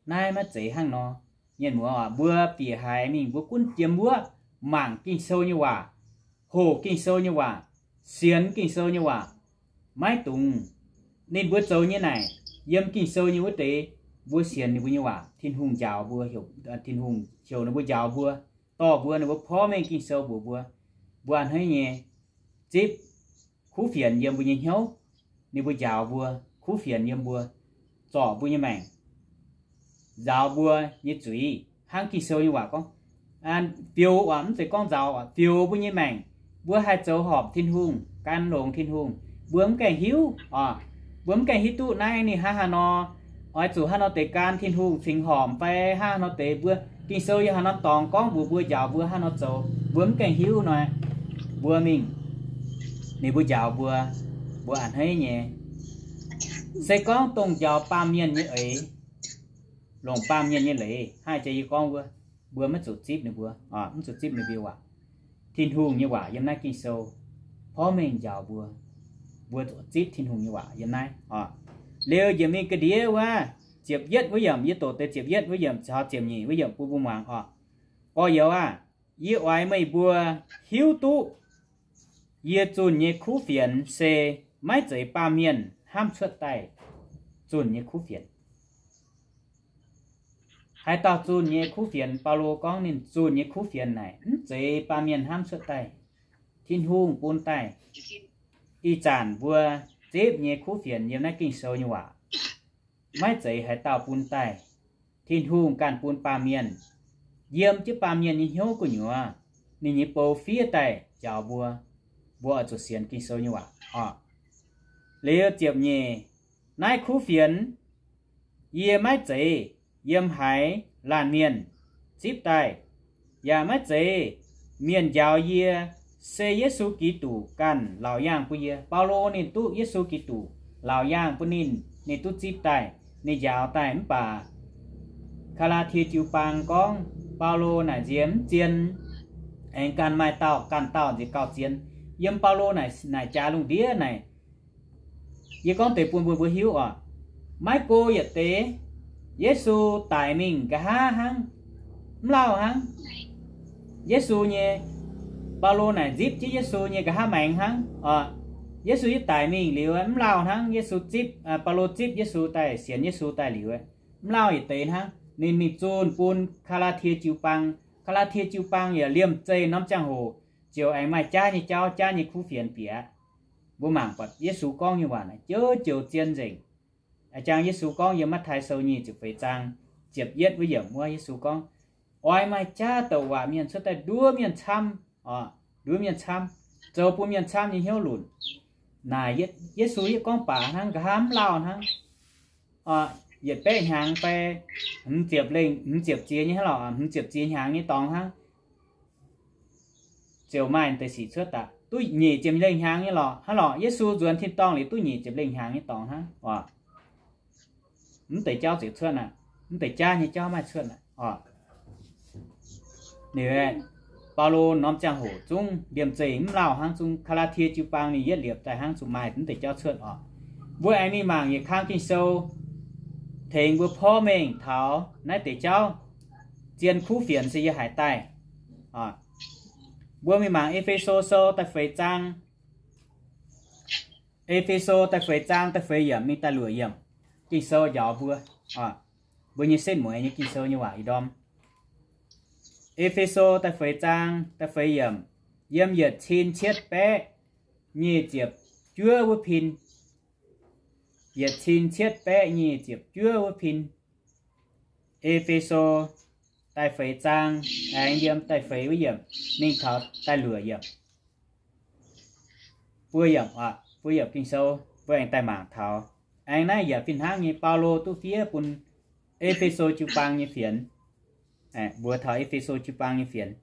Naaiv maiv zeiz hnangv nor. Mienh muoz oc, mbuo bieqc haiz mingh mbuo gunv jiem wuov mangc Ging-Sou nyei waac, hoqc Ging-Sou nyei waac, sienx Ging-Sou nyei waac, maiv dungx ninh mbuo zoux nyei naaic, yiem Ging-Sou nyei wuov deix, mbuo sienx ninh mbuo nyei waac, Tin-Hungh njaaux mbuo, Tin-Hungh heuc ninh mbuo njaaux mbuo, dorh mbuo, ninh mbuo porv mengh Ging-Sou mbuox mbuo, mbuo a'hneiv nyei zipv kuv fienx yiem mbuo nyei hnyouv, ninh mbuo njaaux mbuo, kuv fienx yiem mbuo, zorc mbuo nyei maengc, nzaaux mbuo nyei zuiz, hnangv Ging-Sou nyei waac gorngv, fioux oc, mv zeiz gorngv nzaaux oc, fioux mbuo nyei maengc, mbuo haih zoux horpc Tin-Hungh, gan longx Tin-Hungh. Mbuo mv gaengh hiuv oc, mbuo mv gaengh hiuv duqv naaiv ninh hnangv haaix nor, oix zuqc haaix nor deix gan Tin-Hungh cingx horpc fai hnangv haaix nor deix, mbuo Ging-Sou yiem haaix norm dorngx gorngv mbuox mbuo, njaaux mbuo haaix nor zoux, mbuo mv gaengh hiuv nor, mbuo mingh, ninh mbuo njaaux mbuo, mbuo a'hneiv nyei. Se gorngv dongh njaaux baamh mienh nyei eix, longc baamh mienh nyei leiz, hnangv jiex yie gorngv wuov, mbuo maiv zuqc zipv ninh mbuo, mv zuqc zipv ninh mbuo waac. Tin-Hungh nyei waac yiem naaiv Ging-Sou porv mengh njaaux mbuo, mbuo zuqc zipv Tin-Hungh nyei waac yiem naaiv oc. Liuz njiec mingh ga'ndiev wuov, ziepc yietv wuov yiemc, yie doqc deix ziepc yietv wuov yiemc caux ziepc nyeic wuov yiemc bun mbuo muangx oc. Gorx-youz aah! Yie oix meih mbuo hiuv duqv yie zunh nyei kuv fienx se maiv zeiz baamh mienh hnamv cuotv daaih zunh nyei kuv fienx. Haaix dauh zunh nyei kuv fienx? Baulo gorngv ninh zunh nyei kuv fienx naaic mv zeiz baamh mienh hnamv cuotv daaih, Tin-Hungh bun daaih. Ih zanc mbuo zipv nyei kuv fienx yiem naaiv Ging-Sou nyei waac maiv zeiz haaix dauh bun daaih. Tin-Hungh ganh bun baamh mienh, yiem jienv baamh mienh nyei hnyouv gu'nyuoz, ninh nyei bou fiev daaih njaaux mbuo. Mbuo oix zuqc sienx Ging-Sou nyei waac oc. Liuz ziepc nyeic, naaiv kuv fienx yie maiv zeiz yiem haaix laanh mienh zipv daaih, yaac maiv zeiz mienh njaaux yie, se Yesu Giduc ganh laauc yaangh bun yie. Baulo ninh duqv Yesu Giduc laauc yaangh bun ninh, ninh duqv zipv daaih, ninh njaaux daaih. Mv baac Gaa^laa^tie jiu-baang gorngv Baulo naaic nziex mv zien, aengx ganh maaih dauh ganh dauh nziex gauh zien. Yiem Baulo naaic, naaic jaax lungh ndiev naaic, yie gorngv deix bun mbuo mbuo hiuv oc. Maiv go yietc deix, Yesu daic mingh nqa'haav hnangv, mv lauh hnangv. Yesu nyei, Baulo naaic nzipv jienv Yesu nyei nqa'haav maengx hnangv oc. Yesu yie daic mingh liuz, mv lauh hnangv. Yesu zipv, Baulo zipv Yesu daaih, sienx Yesu daaih liuz, mv lauh yietc deix hnangv. Ninh mingh zunh bun Gaa^laa^tie jiu-baang. Gaa^laa^tie jiu-baang yaac liemh zeih norm ziangh hoc ziouc aengx maaih jaav nyei jauv, jaav nyei kuv fienx bieqc. Mbuo mangc buatc Yesu gorngv nyei waac naaic joux-joux zien nzengc. A'jang Yesu gorngv yiem Matv^tai Sou nyic ziepc feix zaang ziepc yietv wuov yiemc wuov, Yesu gorngv, Oix maaih jaav douc waac mienh cuotv daaih nduov mienh camv, nduov mienh camv, zoux bun mienh camv nyei hnyouv lunc. Naaic Yesu yie gorngv baac hnangv, nqa'haav mv lauh hnangv. Yietc baeqv hnyangx fai hmz ziepc lengh, hmz ziepc ziex nyei hnangv lorqc, hmz ziepc ziex hnyangx nyei dorngx hnangv, ziouc maaih deix sic cuotv daaih. Duqv nyic ziepc lengh hnyangx nyei lorqc, hnangv lorqc. Yesu nzuonx tin-dorngh liuz duqv nyic ziepc lengh hnyangx nyei dorngx hnangv oc. Mv deix jauv ziouc cuotv aqv. Mv deix jaav nyei jauv maaih cuotv aqv oc. Ninh, Baulo norm ziangh hoc zungv liemh zeih mv lauh hnangv, zungv Gaa^laa^tie jiu-baang ninh yietv liepc daaih hnangv zuqc maaih mv deix jauv cuotv oc. Mbuo aengx mingh mangc yietc kang Ging-Sou tengx mbuo porv mengh taux naaiv deix jauv, zien kuv fienx se yie haiz daaih. Mbuo mingh mangc E^fe^so Sou da'feix zaang. E^fe^so da'feix zaang da'feix yiemc mingh da'luoqc yiemc. Ging-Sou njaaux mbuo, mbuo nyei setv mueiz nyei Ging-Sou nyei waac ih ndorm. E^fe^so da'feix zaang da'feix yiemc, yiem yietc cin cietv baeqv nyic ziepc juov wuov pin. Yietc cin cietv baeqv nyic ziepc juov wuov pin. E^fe^so da'feix zaang, aengx yiem da'feix wuov yiemc mingh taux da'luoqc yiemc. Buo yiemc, buo yiemc Ging-Sou, mbuo aengx daaih mangc taux. Aengx naaiv yaac fih hnangv nyei, Baulo duqv fiev bun E^fe^so jiu-baang nyei fienx. Mbuox taux E^fe^so jiu-baang nyei fienx.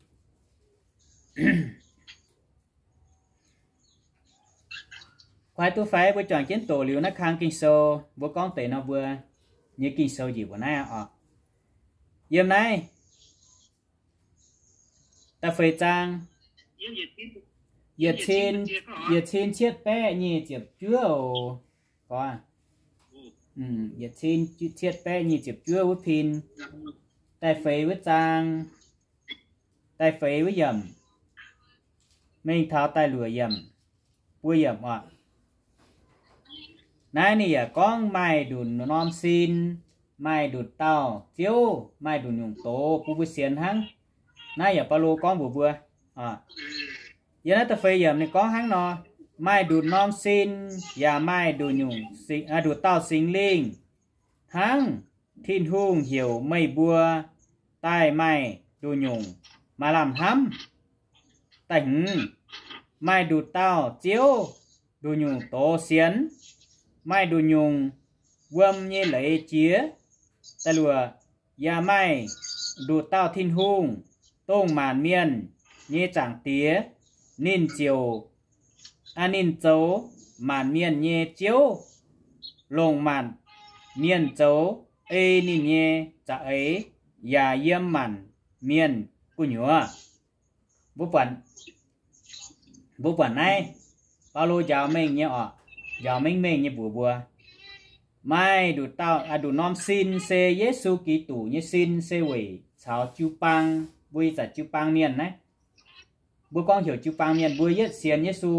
Kuaaiv duqv fai mbuo juangc jienv doqc liuz naaiv kang Ging-Sou, mbuo gorngv deix nor mbuo nyei Ging-Sou njiec mbuo naaiv oc. Yiem naaiv da'feix zaang, yietc cin, yietc cin cietv baeqv nyic ziepc juov oc. Yietc cin cietv baeqv nyic ziepc juov wuov pin, da'feix wuov zaang, da'feix wuov yiemc, mingh taux da'luoqc yiemc, buo yiemc oc. Naaiv ninh yaac gorngv maaih nduqc norm sin, maaih nduqc dauh Ziouv, maaih nduqc nyungc doz bun mbuo sienx hnangv. Naaiv yaac Baulo gorngv mbuox mbuo. Yiem naaiv da'feix yiemc ninh gorngv hnangv nor, maaih nduqc norm sin, yaac maaih nduqc nyungc, nduqc dauh Singx Lingh hnangv. Tin-Hungh heuc meih mbuo daaih maaih nduqc nyungc maaih lamh hnamv. Da'hmz, maaih nduqc dauh Ziouv nduqc nyungc doz sienx, maaih nduqc nyungc wuom nyei leiz jiex. Da'luoqc, yaac maaih nduqc dauh Tin-Hungh, dongh maanc mienh nyei Zaangc Diex. Ninh ziouc, aa, ninh zoux maanc mienh nyei Ziouv, longc maanc mienh zoux ei ninh nyei za'eix, yaac yiem maanc mienh gu'nyuoz. Mbuo buatc, mbuo buatc naaiv, Baulo njaaux mengh nyei oc, njaaux mengh mengh nyei mbuox mbuo, maaih nduqc dauh, aa, nduqc norm sin se Yesu Giduc nyei sin, se weic caux jiu-baang, mbuo ih zanc jiu-baang mienh naaiv. Mbuo gorngv heuc jiu-baang mienh, mbuo yietv sienx Yesu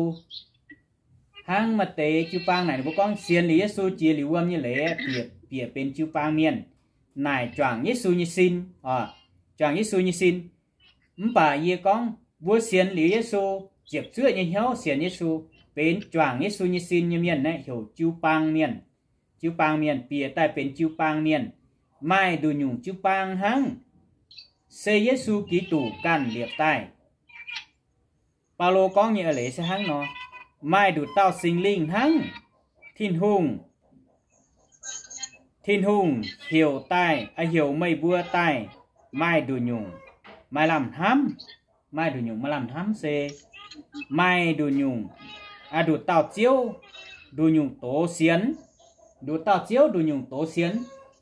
hnangv maaih deix jiu-baang naaic, mbuo gorngv sienx liuz Yesu jiex liuz wuom nyei leiz, bieqc, bieqc benx jiu-baang mienh, naaic juangc Yesu nyei sin oc, juangc Yesu nyei sin. Mv baac yie gorngv mbuo sienx liuz Yesu, ziepc zuoqv nyei hnyouv sienx Yesu, benx juangc Yesu nyei sin nyei mienh naaiv heuc jiu-baang mienh. Jiu-baang mienh bieqc daaih benx jiu-baang mienh, maaih nduqc nyungc jiu-baang hnangv, se Yesu Giduc ganh liepc daaih. Baulo gorngv nyei eix leiz se hnangv nor, maaih nduqc dauh Singx Lingh hnangv. Tin-Hungh, Tin-Hungh heuc daaih, heuc meih mbuo daaih maaih nduqc nyungc maaih lamh hnamv. Maaih nduqc nyungc maaih lamh hnamv se maaih nduqc nyungc, aa, nduqc dauh Ziouv nduqc nyungc doz sienx. Nduqc dauh Ziouv nduqc nyungc doz sienx.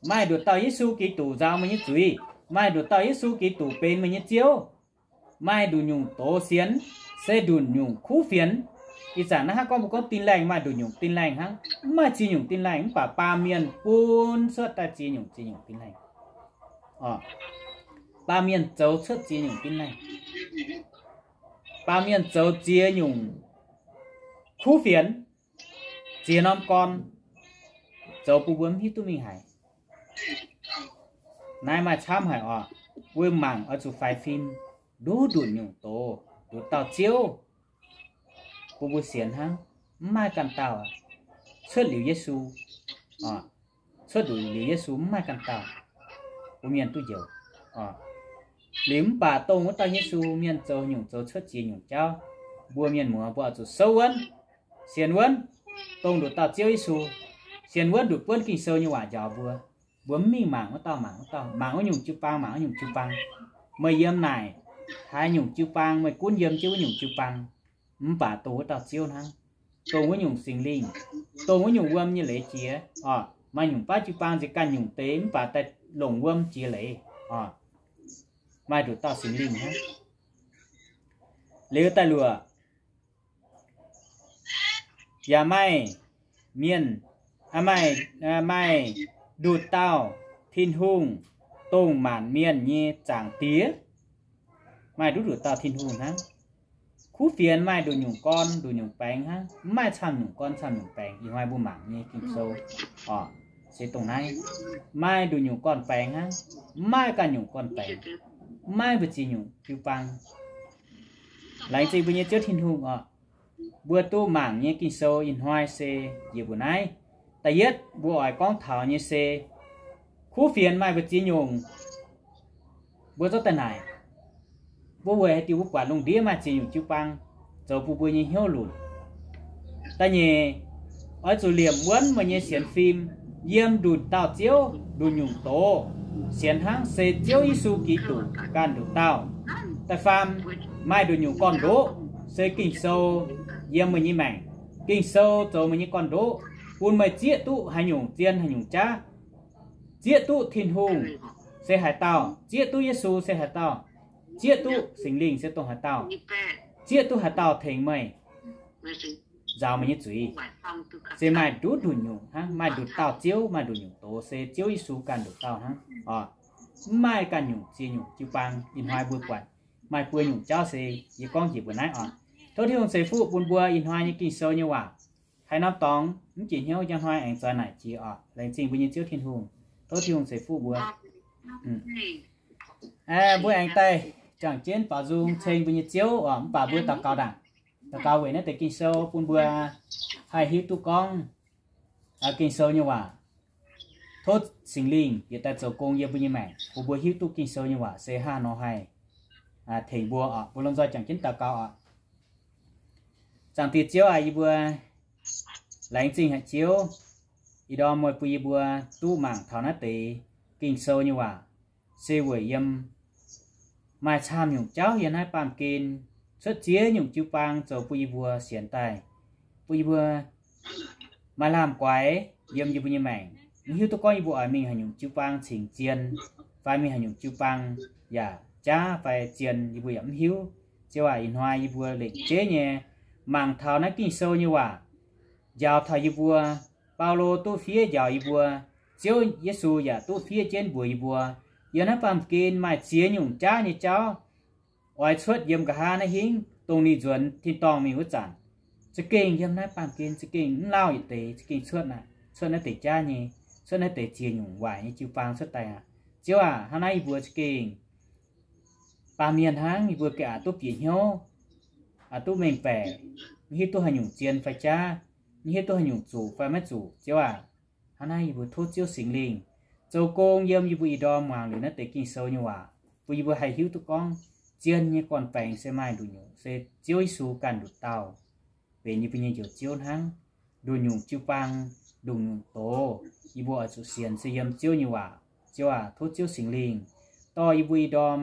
Maaih nduqc dauh Yesu Giduc nzaaux meih nyei zuiz. Maaih nduqc dauh Yesu Giduc benx meih nyei Ziouv. Maaih nduqc nyungc doz sienx, se nduqc nyungc kuv fienx. Ih zanc naaiv hnangv gorngv mbuo gorngv Tin-Laengh maaih nduqc nyungc Tin-Laengh hnangv. Mv maaih ziex nyungc Tin-Laengh, mv baac baamh mienh bun cuotv daaih ziex nyungc, ziex nyungc Tin-Laengh. Baamh mienh zoux cuotv ziex nyungc Tin-Laengh. Baamh mienh zoux ziex nyungc kuv fienx, ziex norm gorn, zoux bun mbuo mv hiuv duqv mingh haic. Naaiv maaih camv haic oc. Mbuo mangc oix zuqc faix fim, nduqc nduqc nyungc doz, nduqc dauh Ziouv bun mbuo sienx hnangv. Mv maaih ganh dauh, cuotv liuz Yesu oc. cuotv nduqc liuz Yesu mv maaih ganh dauh mbuo mienh duqv njoux. Liuz mv baac dongh wuov dauh Yesu mienh zoux nyungc zoux cuotv ziex nyungc jauv, mbuo mienh muoz mbuo oix zuqc souv wuonv, sienx wuonv, dongh nduqc dauh Ziouv Yesu, sienx wuonv nduqc buonv Ging-Sou nyei waac njaaux mbuo. Mbuo mv mingh mangc wuov dauh mangc wuov dauh, mangc wuov nyungc jiu-baang mangc wuov nyungc jiu-baang. Meih yiem naaic haaix nyungc jiu-baang, meih gunv yiem jienv wuov nyungc jiu-baang. Mv baac dongh wuov dauh Ziouv hnangv, dongh wuov nyungc Singx Lingh, dongh wuov nyungc wuom nyei leiz jiex oc. Maaih nyungc baav jiu-baang nziex ganh nyungc deix mv baac daaih longc wuom jiex leiz oc. Maaih nduqc dauh Singx Lingh hnangv. Liuz daaih luoqc, yaac maaih mienh, maaih, maaih nduqc dauh Tin-Hungh, dongh maanc mienh nyei Zaangc Diex. Maaih nduqc nduqc dauh Tin-Hungh hnangv. Kuv fienx maaih nduqc nyungc gorn nduqc nyungc baengx hnangv, mv maaih camv nyungc gorn camv nyungc baengx. Ih hnoi mbuo mangc nyei Ging-Sou oc, se dongh naaiv, maaih nduqc nyungc gorn baengx hnangv, mv maaih ganh nyungc gorn baengx, mv maaih mbu'ziex nyungc jiu-baang. Laengz zingh mbuo nyei Ziouv Tin-Hungh oc. Mbuo duqv mangc nyei Ging-Sou ih hnoi se njiec mbuo naaiv. Da'yietv mbuo oix gorngv taux nyei se kuv fienx maaih mbu'ziex nyungc. Mbuo zorqv daaih naaic, mbuo weic haaix diuc mbuo buatc lungh ndiev maaih ziex nyungc jiu-baang zoux bun mbuo nyei hnyouv lunc? Da'nyeic, oix zuqc liemh wuonv meih nyei sienx fim yiem nduqc dauh Ziouv, nduqc nyungc doz, sienx hnangv se Ziouv Yesu Giduc ganh nduqc dauh. Da'faam, maaih nduqc nyungc gorn-ndoqv se Ging-Sou yiem meih nyei maengc. Ging-Sou zoux meih nyei gorn-ndoqv, bun meih zieqv duqv haaix nyungc zien haaix nyungc jaav, zieqv duqv Tin-Hungh se haaix dauh, zieqv duqv Yesu se haaix dauh, zieqv duqv Singx Lingh se dongh haaix dauh, zieqv duqv haaix dauh tengx meih nzaaux meih nyei zuiz. Se maaih nduqc nduqc nyungc hnangv, maaih nduqc dauh Ziouv, maaih nduqc nyungc doz se Ziouv Yesu ganh nduqc dauh hnangv oc. Mv maaih ganh nyungc ziex nyungc jiu-baang. Ih hnoi mbuo buatc maaih buo nyungc jauv se yie gorngv njiec mbuo naaiv oc. Tov Tin-Hungh ceix fuqv bun mbuo ih hnoi nyei Ging-Sou nyei waac. Haaix norm dorngx mv jiex hnyouv njang hnoi aengx zoih naaic jiex oc. Laengz zingh mbuo nyei Ziouv Tin-Hungh. Tov Tin-Hungh ceix fuqv mbuo. Mbuo aengx daaih jangx jienv baaux nzung ceng mbuo nyei Ziouv oc. Mv baac mbuo daux gaux ndaangc. Daux gaux weic naaiv deix Ging-Sou bun mbuo haih hiuv duqv gorngv Ging-Sou nyei waac. Tov Singx Lingh yietc daaih zoux gong yiem mbuo nyei maengc, bun mbuo hiuv duqv Ging-Sou nyei waac se hnangv nor haih tengx mbuo oc. Mbuo lomh nzoih jangx jienv daux gaux oc. Zaangc Diex Ziouv aac, yie mbuo laengz zingh haic Ziouv, ih ndorm meih bun yie mbuo duqv mangc taux naaiv deix Ging-Sou nyei waac, se weic yiem maaih camv nyungc jauv yiem naaiv baamh gen, cuotv ziex nyungc jiu-baang zoux bun yie mbuo sienx daaih, bun yie mbuo maaih lamh guaix yiem yie mbuo nyei maengc, mv hiuv duqv gorngv yie mbuo oix mingh haaix nyungc jiu-baang cingx zien, fai mingh haaix nyungc jiu-baang yaac jaav fai zien, yie mbuo yaac mv hiuv. Ziouv aac, ih hnoi yie mbuo lengc jeiv nyei mangc taux naaiv Ging-Sou nyei waac, njaaux taux yie mbuo. Baulo duqv fiev njaaux yie mbuo, Ziouv Yesu yaac duqv fiev jienv mbuox yie mbuo, yiem naaiv baamh gen maaih ziex nyungc jaav nyei jauv oix cuotv yiem nqa'haav naaiv hingv, dongh ninh nzuonx tin-dorngh mingh wuov zanc. Za'gengh yiem naaiv baamh gen za'gengh mv lauh yietc deix, za'gengh cuotv naaiv, cuotv naaiv deix jaav nyei, cuotv naaiv deix ziex nyungc waaic nyei jiu-baang cuotv daaih aqv. Ziouv aac, hnangv naaiv yie mbuo za'gengh baamh mienh hnangv, yie mbuo gengh aqc duqv bieqc hnyouv, aqc duqv mengh baeqc, mv hiuv duqv haaix nyungc zien fai jaav, mv hiuv duqv haaix nyungc zuqc fai maiv zuqc. Ziouv aac, hnangv naaiv yie mbuo tov Ziouv Singx Lingh zoux gong yiem yie mbuo ih ndorm muangx liuz naaiv deix Ging-Sou nyei waac, bun yie mbuo haih hiuv duqv gorngv zien nyei gorn-baengx se maaih nduqc nyungc, se Ziouv Yesu ganh nduqc dauh benx yie mbuo nyei Njoux Ziouv hnangv. Nduqc nyungc jiu-baang, nduqc nyungc doz, yie mbuo oix zuqc sienx se yiem Ziouv nyei waac. Ziouv aac, tov Ziouv Singx Lingh dorh yie mbuo ih ndorm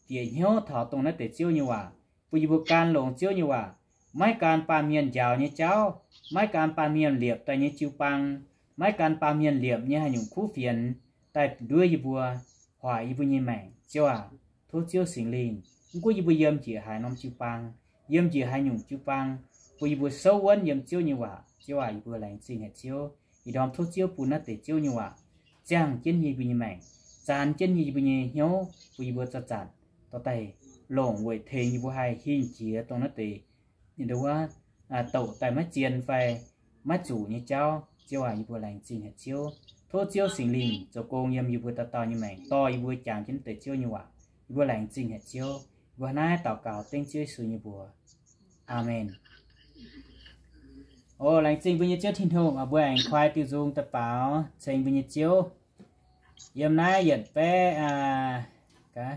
bieqc hnyouv taux dongh naaiv deix Ziouv nyei waac, bun yie mbuo gan longx Ziouv nyei waac, maiv gan baamh mienh njaaux nyei jauv, maiv gan baamh mienh liepc daaih nyei jiu-baang, maiv gan baamh mienh liepc nyei haaix nyungc kuv fienx daaih nduov yie mbuo, hoic yie mbuo nyei maengc. Ziouv aac, tov Ziouv Singx Lingh, mv gunv yie mbuo yiem njiec haaix norm jiu-baang, yiem njiec haaix nyungc jiu-baang, bun yie mbuo souv wuonv yiem Ziouv nyei waac. Ziouv aac, yie mbuo laengz zingh haic Ziouv. Ih ndorm tov Ziouv bun naaiv deix Ziouv nyei waac ziangh jienv yie mbuo nyei maengc, zanx jienv yie mbuo nyei hnyouv, bun yie mbuo zanc-zanc dorh daaih longc weic tengx yie mbuo haih hingh jiex dongh naaiv deix, wuov, douc daaih maiv zien fai maiv zuqc nyei jauv. Ziouv aac, yie mbuo laengz zingh haic Ziouv. Tov Ziouv Singx Lingh zoux gong yiem yie mbuo dauh dauh nyei maengc, dorh yie mbuo jangx jienv naaiv deix Ziouv nyei waac. Yie mbuo laengz zingh haic Ziouv. Yie mbuo hnangv naaiv daux gaux dengv Ziouv Yesu nyei mbuox. Aamen. O, laengz zingh mbuo nyei Ziouv Tin-Hungh, mbuo aengx koi diuh nzung daaih baaux ceng mbuo nyei Ziouv. Yiem naaiv yietc baeqv,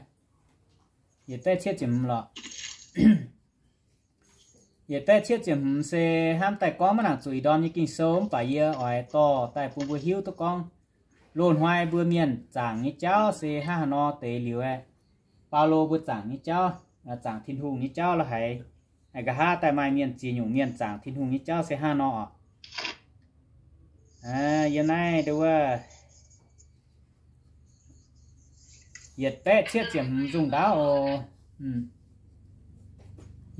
yietc baeqv cietv ziepc hmz lorqc. Yietc baeqv cietv ziepc hmz se hnamv daaih gorngv maiv nangc zuqc ih ndorm nyei Ging-Sou, mv baac yie oix dorh daaih bun mbuo hiuv duqv gorngv loz-hnoi mbuo mienh zaangc nyei jauv se hnangv haaix nor deix liuz aeqv, Baulo mbuo zaangc nyei jauv, zaangc Tin-Hungh nyei jauv la'haiz, nqa'haav daaih maaih mienh ziex nyungc mienh zaangc Tin-Hungh nyei jauv se hnangv haaix nor oc. Yiem naaiv nduov wuov yietc baeqv cietv ziepc hmz nzung ndaauv oc.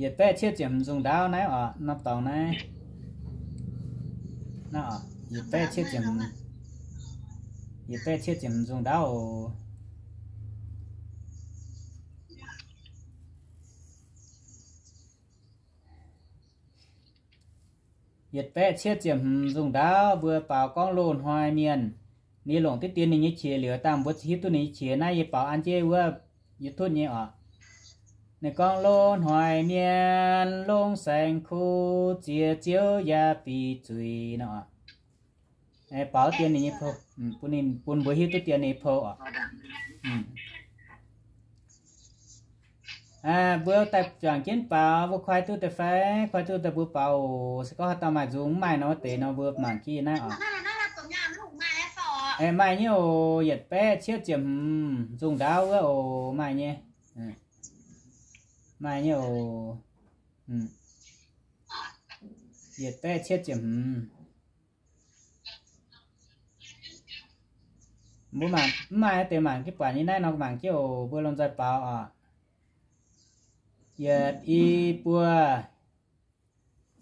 Yietc baeqv cietv ziepc hmz nzung ndaauv naaiv oc, norm dorngx naaiv. Naaiv oc, yietc baeqv cietv ziepc hmz, yietc baeqv cietv ziepc hmz nzung ndaauv oc. Yietc baeqv cietv ziepc hmz nzung ndaauv mbuo baaux gorngv loz-hnoi mienh, ninh longc diqv dien ninh nyei qiex liuz, dangh mbuo hiuv duqv ninh nyei qiex naaiv, yie baaux an jienv wuov YouTube nyei oc. Ninh gorngv, loz-hnoi mienh longc saeng-kuv ziex ziouv yaac bic zuiz nor. Baaux dien ninh nyei pou, bun ninh, bun mbuo hiuv duqv dien ninh nyei pou oc. Mbuo daaih juangc jienv baaux, mbuo koi duqv deix fai? Koi duqv deix mbuo baaux oc. Se gorngv haaix dauh maaih nzung mv maaih nor, wuov deix nor mbuo mangc jienv naaiv oc. Maaih nyei oc, yietc baeqv cietv ziepc hmz nzung ndaauv wuov oc, maaih nyei. Maaih nyei oc. Yietc baeqv cietv ziepc hmz. Mbuo mangc, mv maaih deix mangc jienv buatc nyei naaiv nor mangc jienv oc, mbuo lomh nzoih baaux oc. Yietc, i, buo.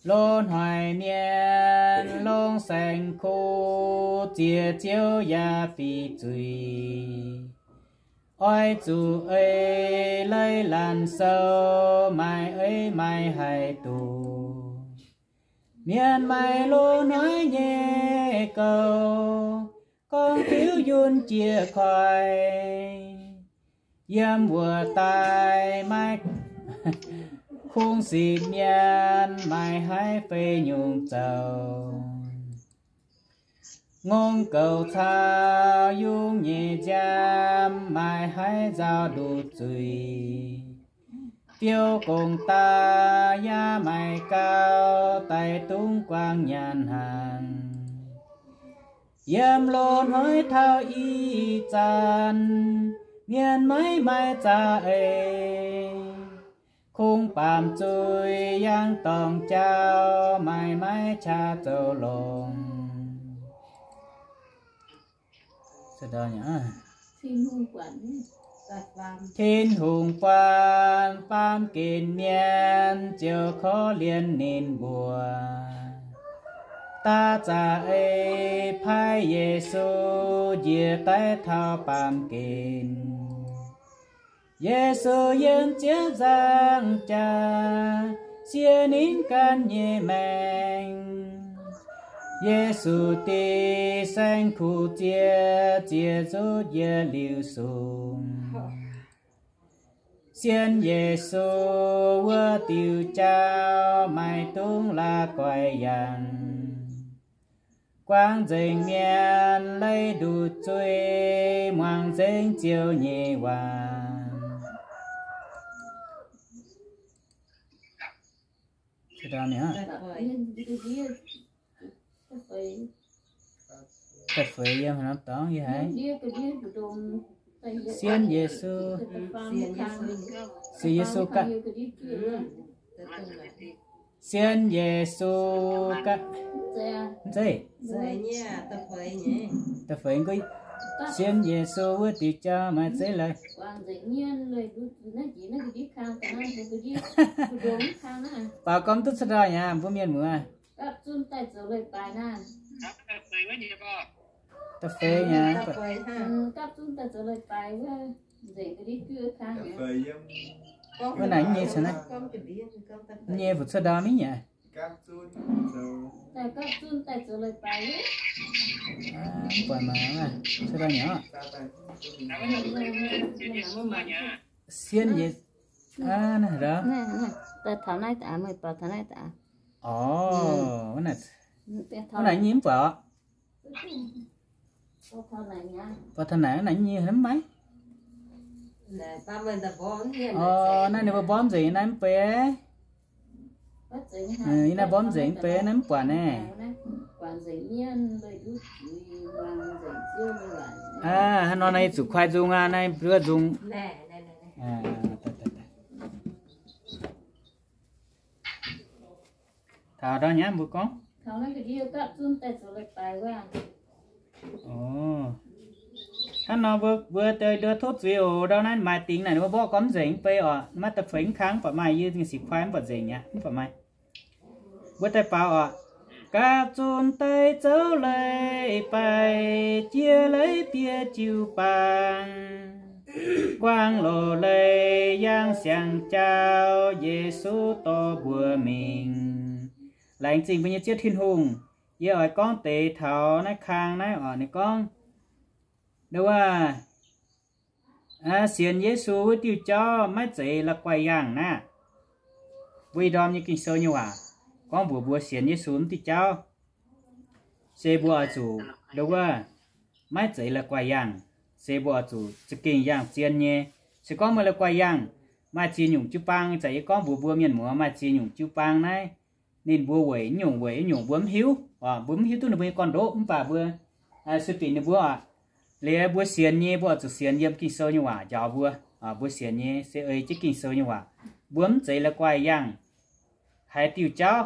Loz-hnoi mienh longc saeng-kuv ziex ziouv yaac bic zuiz. Oix zuqc ei leiz laanh sou, maaih ei maaih haih duqv. Mienh maaih loz-hnoi nyei gouv, gorngv tiuv yunh jiex koi. Yiem wuov daaih maaih kungx sipv mienh, maaih haiv fei nyungc zoux. Ngongh goux caux yungz nyei nziaamv, maaih haiv nzauh nduqc zuiz. Biouv gong-daqv yaac maaih gauh, daaih dungx guangc nyanc hnaangx. Yiem loz-hnoi taux ih zanc, mienh maiv maaih za'eix. Kungx baamz zuiz yangh dorngx jauv, maaih maiv qaqv zoux longx. Tin-Hungh buatc baamh gen mienh, ziouc korv-lienh ninh mbuo. Daav za'eix paaiv Yesu, njiec daaih taux baamh gen. Yesu yiem ziepc nzaangc jaax, siev ninh ganh nyei maengc. Yesu dingh saeng-kuv ziex, ziex nzutv yietc liuz sung. Sienx Yesu wuov diuh jauv, maaih dungz la'guaih yangh. Guangc nzengc mienh leih nduqc zuiz, muangx nzengc Ziouv nyei waac. Da'feix yiem haaix norm dorngx yie haiz? Sienx Yesu. Sienx Yesu ganh. Sienx Yesu ganh. Mv zeiz. Da'feix gu. Sienx Yesu wuov diuh jauv maaih zeiv leiz. Baaux gorngv duqv cuotv ndau yaac mbuo mienh muoz. Da'feix nyei. Wuov naaic nyei caux naaiv nyei fu'jueiv cuotv ndau mingh nyei. Buatc mangc cuotv ndau nyei. Sienx Yesu. Naaiv, orv. Wuov naaic nyei mv buatc oc. Buatc taux naaic wuov naaic nyei mv maaih. Orv, naaiv ninh mbuo mbormv nzengc naaiv mv bei. Yie naaiv mbormv nzengc mv bei, naaiv mv buatc naaiv. Aa, hnangv nor naaiv zuqc kuaai nzung aqv, naaiv mbuo nzung. Taux ndau nyei mbuo gorngv. Hnangv nor mbuo, mbuo, mbuo tov zuiz oc, ndau naaiv maaih dingx naaic, mbuo mborqv gorngv mv nzengc mv bei oc, maiv daaih feix mv kang, mv baac maaih yie zingh sic kuaai mv baac nzengc aqv, mv baac maaih. Mbuo daaih baaux oc. Gapv zunc daaih zoux leiz-baaix, jiex leiz bieqc jiu-baang, guangc loz-leiz yangh siang-jauv, Yesu dorh mbuo mingh. Laengz zingh mbuo nyei Ziouv Tin-Hungh. Yie oix gorngv deix taux naaiv kang naaiv oc. Ninh gorngv, nduov, sienx Yesu wuov diuh jauv maiv zeiz la'guaih yangh naaiv. Mbuo ih ndorm nyei Ging-Sou nyei waac gorngv mbuox mbuo sienx Yesu wuov diuh jauv se mbuo oix zuqc, nduov, maiv zeiz la'guaih yangh, se mbuo oix zuqc za'gengh yangh zien nyei. Se gorngv meih la'guaih yangh, maaih ziex nyungc jiu-baang, ih zanc yie gorngv mbuox mbuo mienh muoz maaih ziex nyungc jiu-baang naaiv, ninh mbuo weic nyungc, weic nyungc mbuo mv hiuv, mbuo mv hiuv duqv ninh mbuo nyei gorn-ndoqv, mv baac mbuo sueih dinc ninh mbuo oc. Liuz mbuo sienx nyei, mbuo oix zuqc sienx yiem Ging-Sou nyei waac njaaux mbuo. Mbuo sienx nyei se ei jienv Ging-Sou nyei waac. Mbuo mv zeiz la'guaih yangh haaix diuh jauv.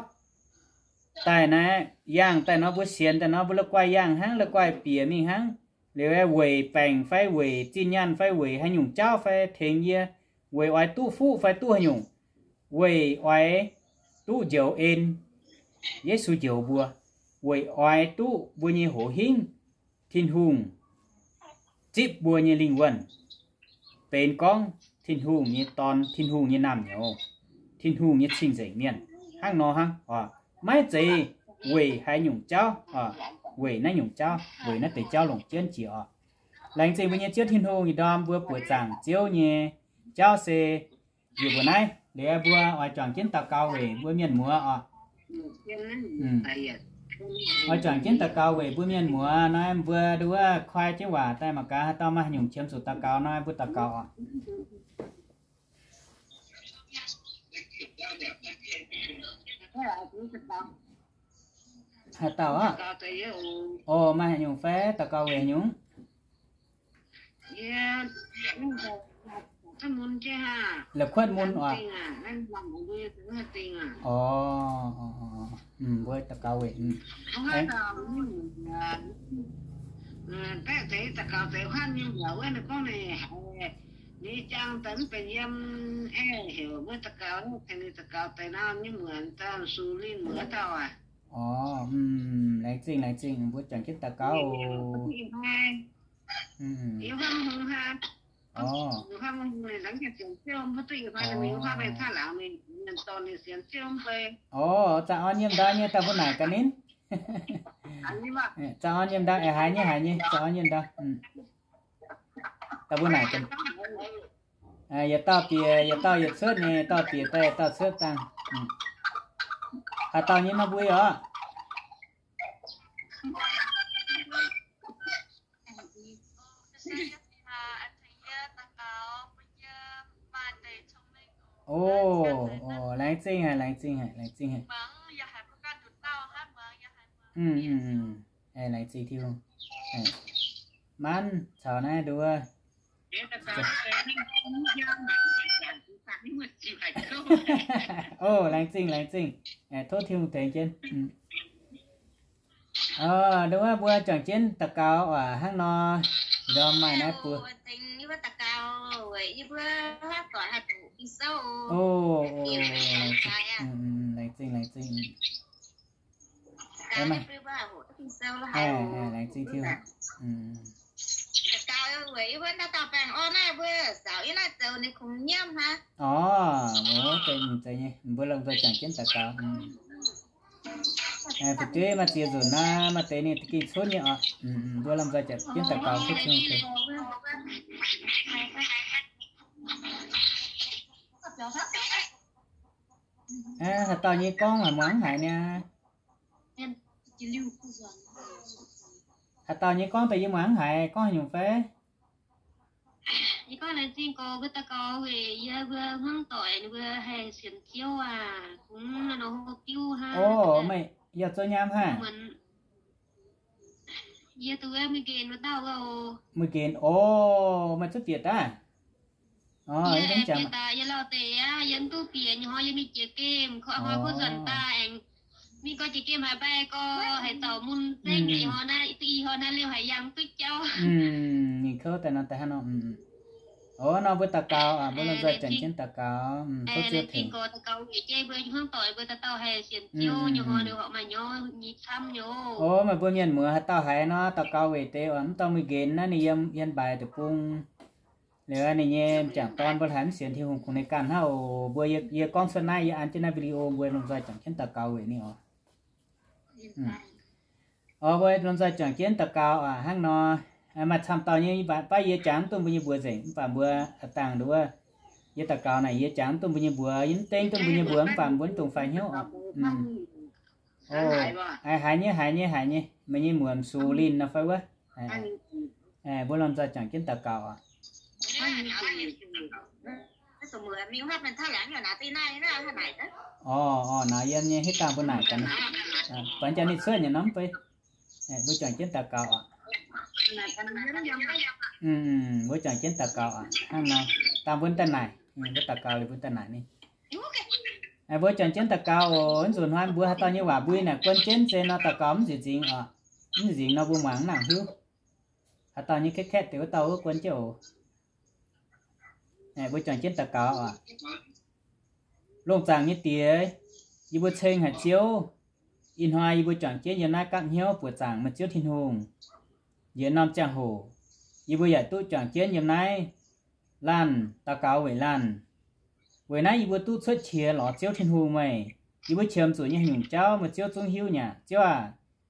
Daaih naaiv yangh daaih nor, mbuo sienx daaih nor, mbuo la'guaih yangh hnangv, la'guaih bieqc mingh hnangv. Liuz weic baengc fai weic zinh nyaanh fai weic haaix nyungc jauv fai tengx yie, weic oix duqv fuqv fai duqv haaix nyungc, weic oix duqv njoux en, Yesu njoux mbuo, weic oix duqv mbuo nyei hoz hingv, Tin-Hungh zipv mbuo nyei lingh wuonh, benx gorngv Tin-Hungh nyei dorn, Tin-Hungh nyei naamh nyouz, Tin-Hungh nyei cing-nzengc mienh. Hnangv nor hnangv oc. Maiv zeiz weic haaix nyungc jauv, weic naaiv nyungc jauv, weic naaiv deix jauv longc jienv jiex oc. Laengz zingh mbuo nyei Ziouv Tin-Hungh, ih ndorm mbuo buoqc zaangc Ziouv nyei jauv se njiec mbuo naaiv. Liuz mbuo oix juangc jienv daux gaux weic mbuo mienh muoz oc. Oix juangc jienv daux gaux weic mbuo mienh muoz naaiv, mbuo nduov koi jienv waac daaih mangc gaax haaix dauh maaih haaix nyungc qiemx zuqc daux gaux nor, mbuo daux gaux oc. Haaix dauh aqv? Orv, maaih haaix nyungc fai daux gaux weic haaix nyungc? La'kuotv mun oc. Orv, mbuo daux gaux weic Orv, laengz zingh, laengz zingh, mbuo juangc jienv daux gaux oc. Orv, zaah orn nyiemh ndau nyei daaih mbuo naaic gaax ninh. Zaah orn nyiemh ndau, haiz nyei, haiz nyei, zaah orn nyiemh ndau. Daaih mbuo naaic gaax. Yietc dauh bieqc, yietc dauh yietc cuotv nyei, dauh bieqc daaih yietc dauh cuotv dangh. Haaix dauh nyei nor mbuo oc? Orv, orv, laengz zingh haic, laengz zingh haic, laengz zingh haic. Laengz zingh Tin-Hungh. Manv caux naaiv nduov. Orv, laengz zingh, laengz zingh. Tov Tin-Hungh tengx jienv. Nduov mbuo juangc jienv daux gaux oc, hnangv nor, ndorm maaih naaiv buo. Orv, laengz zingh, laengz zingh. Laengz zingh Tin-Hungh. Orv, zeiz nyei, mbuo lomh nzoih juangc jienv daux gaux. Fu'jueiv maaih ziex nzunc naaiv, maaih deix ninh gengh cuotv nyei oc. Mbuo lomh nzoih juangc jienv daux gaux, tov Tin-Hungh tengx. Haaix dauh nyei gorngv haic muangx haic niaa. Haaix dauh nyei gorngv daaih yie muangx haiz gorngv haaix nyungc fai? Yie gorngv laengz zingh gorx mbuo daux gaux weic yie mbuo hmuangv doic ninh mbuo haih sienx Ziouv aac, kungx nor hlo biuv hnangv. O, meih yaac zoux nyaam haic? Yie duqv wuov Mui Nqenx wuov dauh wuov. Mui Nqenx, o, meih zuqv bieqc daaih? Yie bieqc daaih, yie lauh deix aqv, yie mv duqv bieqc nyei hnoi, yie mingh jiex gemh, hnoi kuv nzuonx daaih aengx mingh gorx jiex gemh haiz mbaih gorx haiz zaux mun zengv, ih hnoi naaiv, ih hnoi naaiv liouh haic yangh duqv jauv. Ninh kouv daaih nor daaih hnangv nor. O, nor mbuo daux gaux aac, mbuo lomh nzoih juangc jienv daux gaux, tov Ziouv tengx. O, meih mbuo mienh muoz haaix dauh haiz nor daux gaux weic deix oc, mv dorh Mui Nqenx naaiv ninh yiem yiem mbaix deic-bung. Liuz ninh nyei m'jangc dorn mbuo haiz mv sienx Tin-Hungh kungx ninh ganh hnangv oc. Mbuo yie, yie gorngv cuotv naaiv, yie an jienv naaiv video mbuo lomh nzoih juangc jienv daux gaux weic ninh oc. O, mbuo lomh nzoih juangc jienv daux gaux aac, hnangv nor. Maaih camv dauh nyei baac yie jangx mv duqv mbuo nyei mbuox nzengc, mv baac mbuo a'dangh nduov, yie daux gaux naaic yie jangx mv duqv mbuo nyei mbuox, yie mv dengv duqv mbuo nyei mbuox, mv baac mbuo mv dungx faix hnyouv oc. O, haiz nyei, haiz nyei, haiz nyei. Meih nyei muoc m'sux linh nor fai wuov? Mbuo lomh nzoih juangc jienv daux gaux oc. O, o, naaiv yiem nyei, hitv dangh mbuo naaic gaax, buatc jaax ninh cuotv nyei norm fei. Mbuo juangc jienv daux gaux oc. Mbuo juangc jienv daux gaux oc. Hnangv nor, dangh mbuo daaih naaic, mbuo daux gaux liuz mbuo daaih naaic ninh. Mbuo juangc jienv daux gaux oc. Nzunc hnoi mbuo haaix dauh nyei waac mbui naaic guon jienv se nor daux gaux mv nzieqc nzingx oc. Mv nzieqc nzingx nor mbuo muangx mv nangc hiuv. Haaix dauh nyei kaeqv kaeqv deix wuov dauh wuov guon jienv oc. Mbuo juangc jienv daux gaux oc. Longc zaangc nyei Diex, yie mbuo ceng haic Ziouv. Ih hnoi yie mbuo juangc jienv yiem naaiv gapv hnyouv buoqc zaangc meih Ziouv Tin-Hungh. Njiec norm ziangh hoc, yie mbuo yaac duqv juangc jienv yiem naaiv laanh daux gaux weic laanh. Weic naaiv yie mbuo duqv cuotv qiex lorz Ziouv Tin-Hungh meih. Yie mbuo qiemx zuqc nyei haaix nyungc jauv meih Ziouv zungv hiuv nyei aqv. Ziouv aac,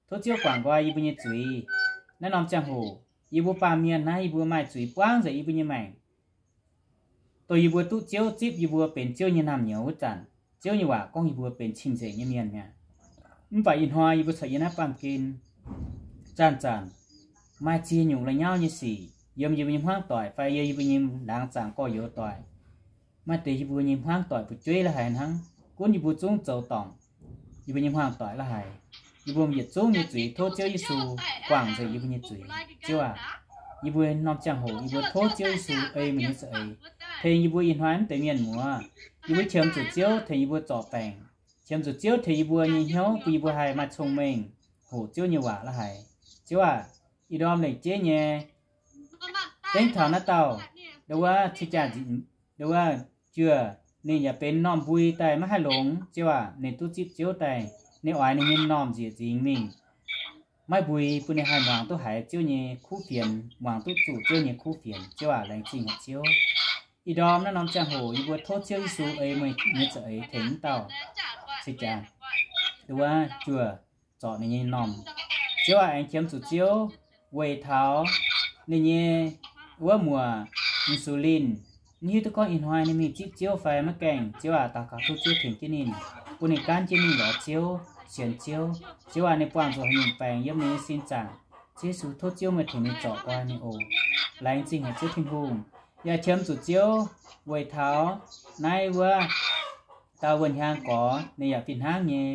tov Ziouv guangc nqoi yie mbuo nyei zuiz. Naaiv norm ziangh hoc, yie mbuo baamh mienh naaiv yie mbuo maaih zuiz buangv nzengc yie mbuo nyei maengc. Dongh yie mbuo duqv Ziouv zipv yie mbuo benx Ziouv nyei naamh nyouz wuov zanc, Ziouv nyei waac gorngv yie mbuo benx cing-nzengc nyei mienh mi'aqv. Mv baac ih hnoi yie mbuo corc yiem naaiv baamh gen, zanc-zanc maaih ziex nyungc la'nyauv nyei sic yiem yie mbuo nyei hmuangv doic fai yiem yie mbuo nyei laangz zaangc gorx-youz doic. Maaih deix yie mbuo nyei hmuangv doic fu'jueiv la'haiz hnangv, gunv yie mbuo zungv zoux dorngc yie mbuo nyei hmuangv doic la'haiz. Yie mbuo yietc zungv nyei zuiz tov Ziouv Yesu guangc nzengc yie mbuo nyei zuiz. Ziouv aac, yie mbuo norm ziangh hoc yie mbuo tov Ziouv Yesu ei meih nyei za'eix tengx yie mbuo ih hnoi mv deix mienh muoz. Yie mbuo qiemx zuqc Ziouv tengx yie mbuo zorc baengc, qiemx zuqc Ziouv tengx yie mbuo nyei hnyouv bun yie mbuo haih maaih cong-mengh hoqc Ziouv nyei waac la'haiz. Ziouv aac, ih ndorm lengc jeiv nyei dengv taux naaiv dauh, ndo wuov cing-jaa, ndo wuov juoh, ninh yaac benx normh mbui daaih maiv haih longx. Ziouv aac, ninh duqv zipv Ziouv daaih, ninh oix ninh nyei normh nzieqc nzingx mingh, maiv mbui, bun ninh haih muangx duqv haiz Ziouv nyei kuv fienx, muangx duqv zuqc Ziouv nyei kuv fienx. Ziouv aac, laengz zingh haic Ziouv. Ih ndorm naaiv norm ziangh hoc yie mbuo tov Ziouv Yesu ei meih nyei za'eix tengx mv dauh cing-jaa, ndo wuov juoh, zorc ninh nyei normh. Ziouv aac, aengx qiemx zuqc Ziouv weic taux ninh nyei wuov muoc, m'sux linh, mv hiuv duqv gorngv ih hnoi ninh mingh zipv Ziouv fai maiv gaengh. Ziouv aac, daux gaux tov Ziouv tengx jienv ninh, bun ninh gaanv jienv mingh lorz Ziouv, sienx Ziouv. Ziouv aac, ninh buangh zuqc haaix nyungc baengc yiem ninh nyei sin zaangc, Ziouv Yesu tov Ziouv meih tengx ninh zorc nqoi ninh oc. Laengz zingh haic Ziouv Tin-Hungh. Yaac qiemx zuqc Ziouv weic taux naaiv wuov dauh wuonh hiaang gorx, ninh yaac fih hnangv nyei,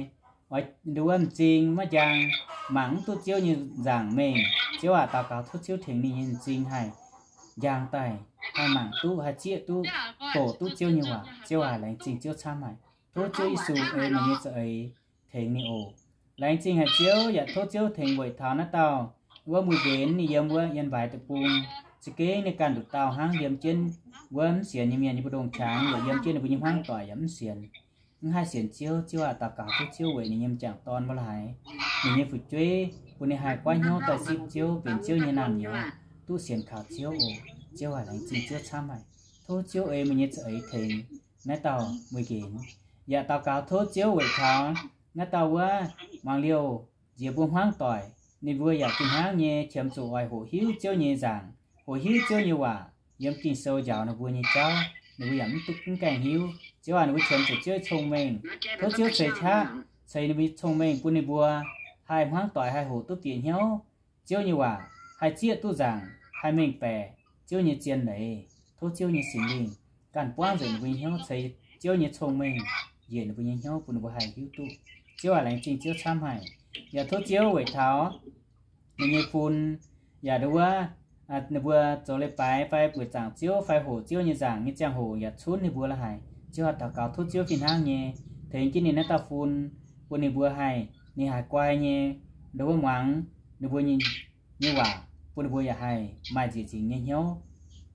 oix ndo wuov m'zing maiv njang, mangc mv duqv Ziouv nyei nzaangc mengh. Ziouv aac, daux gaux tov Ziouv tengx ninh nyei m'zing haih njang daaih, haih mangc duqv, haih zieqv duqv, doqc duqv Ziouv nyei waac. Ziouv aac, laengz zingh Ziouv camv haic. Tov Ziouv Yesu ei meih nyei za'eix tengx ninh oc. Laengz zingh haic Ziouv, yaac tov Ziouv tengx weic taux naaiv dauh wuov Mui Nqenx, ninh yiem wuov Yien Mbaix Deic-Bung. Za'gengh ninh ganh nduqc dauh hnangv, yiem jienv wuov mv sienx nyei mienh nyei mbu'ndongx qangx, yaac yiem jienv ninh mbuo nyei hmuangv doic yaac mv sienx, mv haih sienx Ziouv. Ziouv aac, daux gaux tov Ziouv weic ninh nyei m'jangc dorn mbuo la'haiz, ninh nyei fu'jueiv, bun ninh haih goiv hnyouv daaih zipv Ziouv, benx Ziouv nyei naamh nyouz, duqv sienx kaux Ziouv oc. Ziouv aac, laengz zingh Ziouv camv haic. Tov Ziouv ei meih nyei za'eix tengx naaiv dauh Mui Nqenx. Yaac daux gaux tov Ziouv weic taux naaiv dauh wuov muangx liouh nziex mbuo hmuangv doic, ninh mbuo yaac fih hnangv nyei qiemx zuqc oix hoqc hiuv Ziouv nyei nzaangc, hoqc hiuv Ziouv nyei waac, yiem Ging-Sou njaaux ninh mbuo nyei jauv, ninh mbuo yaac mv duqv mv gaengh hiuv. Ziouv aac, ninh mbuo qiemx zuqc Ziouv cong-mengh. Tov Ziouv ceix qaqv, ceix ninh mbuo nyei cong-mengh bun ninh mbuo haih hmuangv doic, haih hoqc duqv bieqc hnyouv Ziouv nyei waac, haih zieqv duqv nzaangc, haih mengh baeqc Ziouv nyei zien leiz. Tov Ziouv nyei Singx Lingh ganh buangv nzengc ninh mbuo nyei hnyouv, ceix Ziouv nyei cong-mengh njiec ninh mbuo nyei hnyouv bun ninh mbuo haih hiuv duqv. Ziouv aac, laengz zingh Ziouv camv haic. Yaac tov Ziouv weic taux ninh nyei fun, yaac nduov wuov, ninh mbuo zoux leiz-baaix fai buoqc zaangc Ziouv fai hoqc Ziouv nyei nzaangc nyei ziangh hoc yaac cunv ninh mbuo la'haic. Ziouv aac, daux gaux tov Ziouv fih hnangv nyei tengx jienv ninh naaiv dauh fun, bun ninh mbuo haih, ninh haih guai nyei nduov wuov muangx ninh mbuo nyei waac, bun ninh mbuo yaac haih maaih nzieqc zingc nyei hnyouv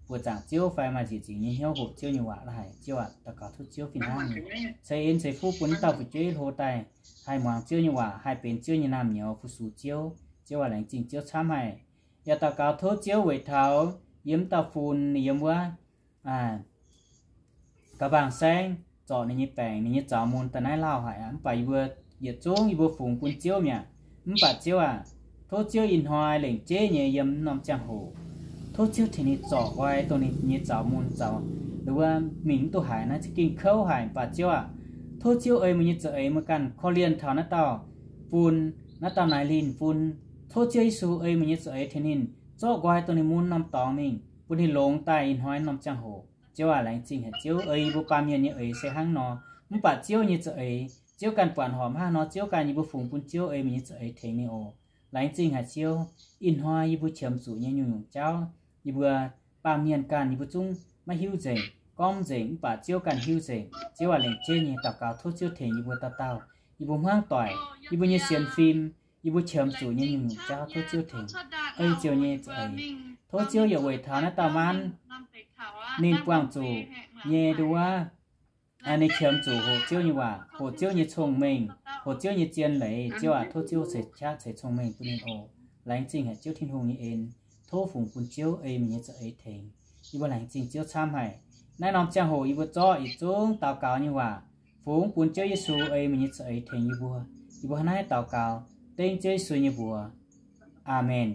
buoqc zaangc Ziouv fai maaih nzieqc zingc nyei hnyouv hoqc Ziouv nyei waac la'haic. Ziouv aac, daux gaux tov Ziouv fih hnangv nyei ceix en ceix fuqv bun naaiv dauh fu'jueiv hlo daaih haih muangx Ziouv nyei waac, haih benx Ziouv nyei naamh nyouz fu-sux Ziouv. Ziouv aac, laengz zingh Ziouv camv haic. Yaac daux gaux tov Ziouv weic taux yiem naaiv dauh fun ninh yiem wuov ga'bangh saengv zorc ninh nyei baengc, ninh nyei zaux mun daaih naaiv lauh haic aqv. Mv baac yie mbuo yietc zungv yie mbuo fungx bun Ziouv mi'aqv. Mv baac Ziouv aac, tov Ziouv ih hnoi lengc jeiv nyei yiem norm ziangh hoc, tov Ziouv tengx ninh zorc nqoi dongh ninh nyei zaux mun zaux, nduov wuov mingh mv duqv haaix, naaiv za'gengh kouv haic. Mv baac Ziouv aac, tov Ziouv ei meih nyei za'eix, meih ganh korv-lienh taux naaiv dauh fun, naaiv dauh naaic linh fun. Tov Ziouv Yesu ei meih nyei za'eix tengx ninh zorc nqoi dongh ninh mun norm dorngx mingh, bun ninh longx daaih ih hnoi norm ziangh hoc. Ziouv aac, laengz zingh haic Ziouv. Ei yie mbuo baamh mienh nyei eix se hnangv nor, mv baac Ziouv nyei za'eix, Ziouv ganh buatc horpc hnangv nor, Ziouv ganh yie mbuo fungx bun Ziouv ei meih nyei za'eix tengx ninh oc. Laengz zingh haic Ziouv. Ih hnoi yie mbuo qiemx zuqc nyei nyungc-nyungc jauv, yie mbuo baamh mienh ganh yie mbuo zungv maiv hiuv nzengc, gorngv nzengc, mv baac Ziouv ganh hiuv nzengc. Ziouv aac, lengc jeiv nyei daux gaux tov Ziouv tengx yie mbuo dauh dauh, yie mbuo hmuangv doic, yie mbuo nyei sienx fim, yie mbuo qiemx zuqc nyei nyungc-nyungc jauv tov Ziouv tengx. Ei Ziouv nyei za'eix, tov Ziouv yaac weic taux naaiv dauh maanv ninh buangh zuqc nyei nduov wuov, ninh qiemx zuqc hoqc Ziouv nyei waac, hoqc Ziouv nyei cong-mengh, hoqc Ziouv nyei zien leiz. Ziouv aac, tov Ziouv ceix qaqv ceix cong-mengh bun ninh oc. Laengz zingh haic Ziouv Tin-Hungh nyei en. Tov fungx bun Ziouv ei meih nyei za'eix tengx. Yie mbuo laengz zingh Ziouv camv haic. Naaiv norm ziangh hoc yie mbuo zorqv yietc zungv daux gaux nyei waac fungx bun Ziouv Yesu ei meih nyei za'eix tengx yie mbuo. Yie mbuo hnangv naaiv daux gaux dengv Ziouv Yesu nyei mbuox. Aamen.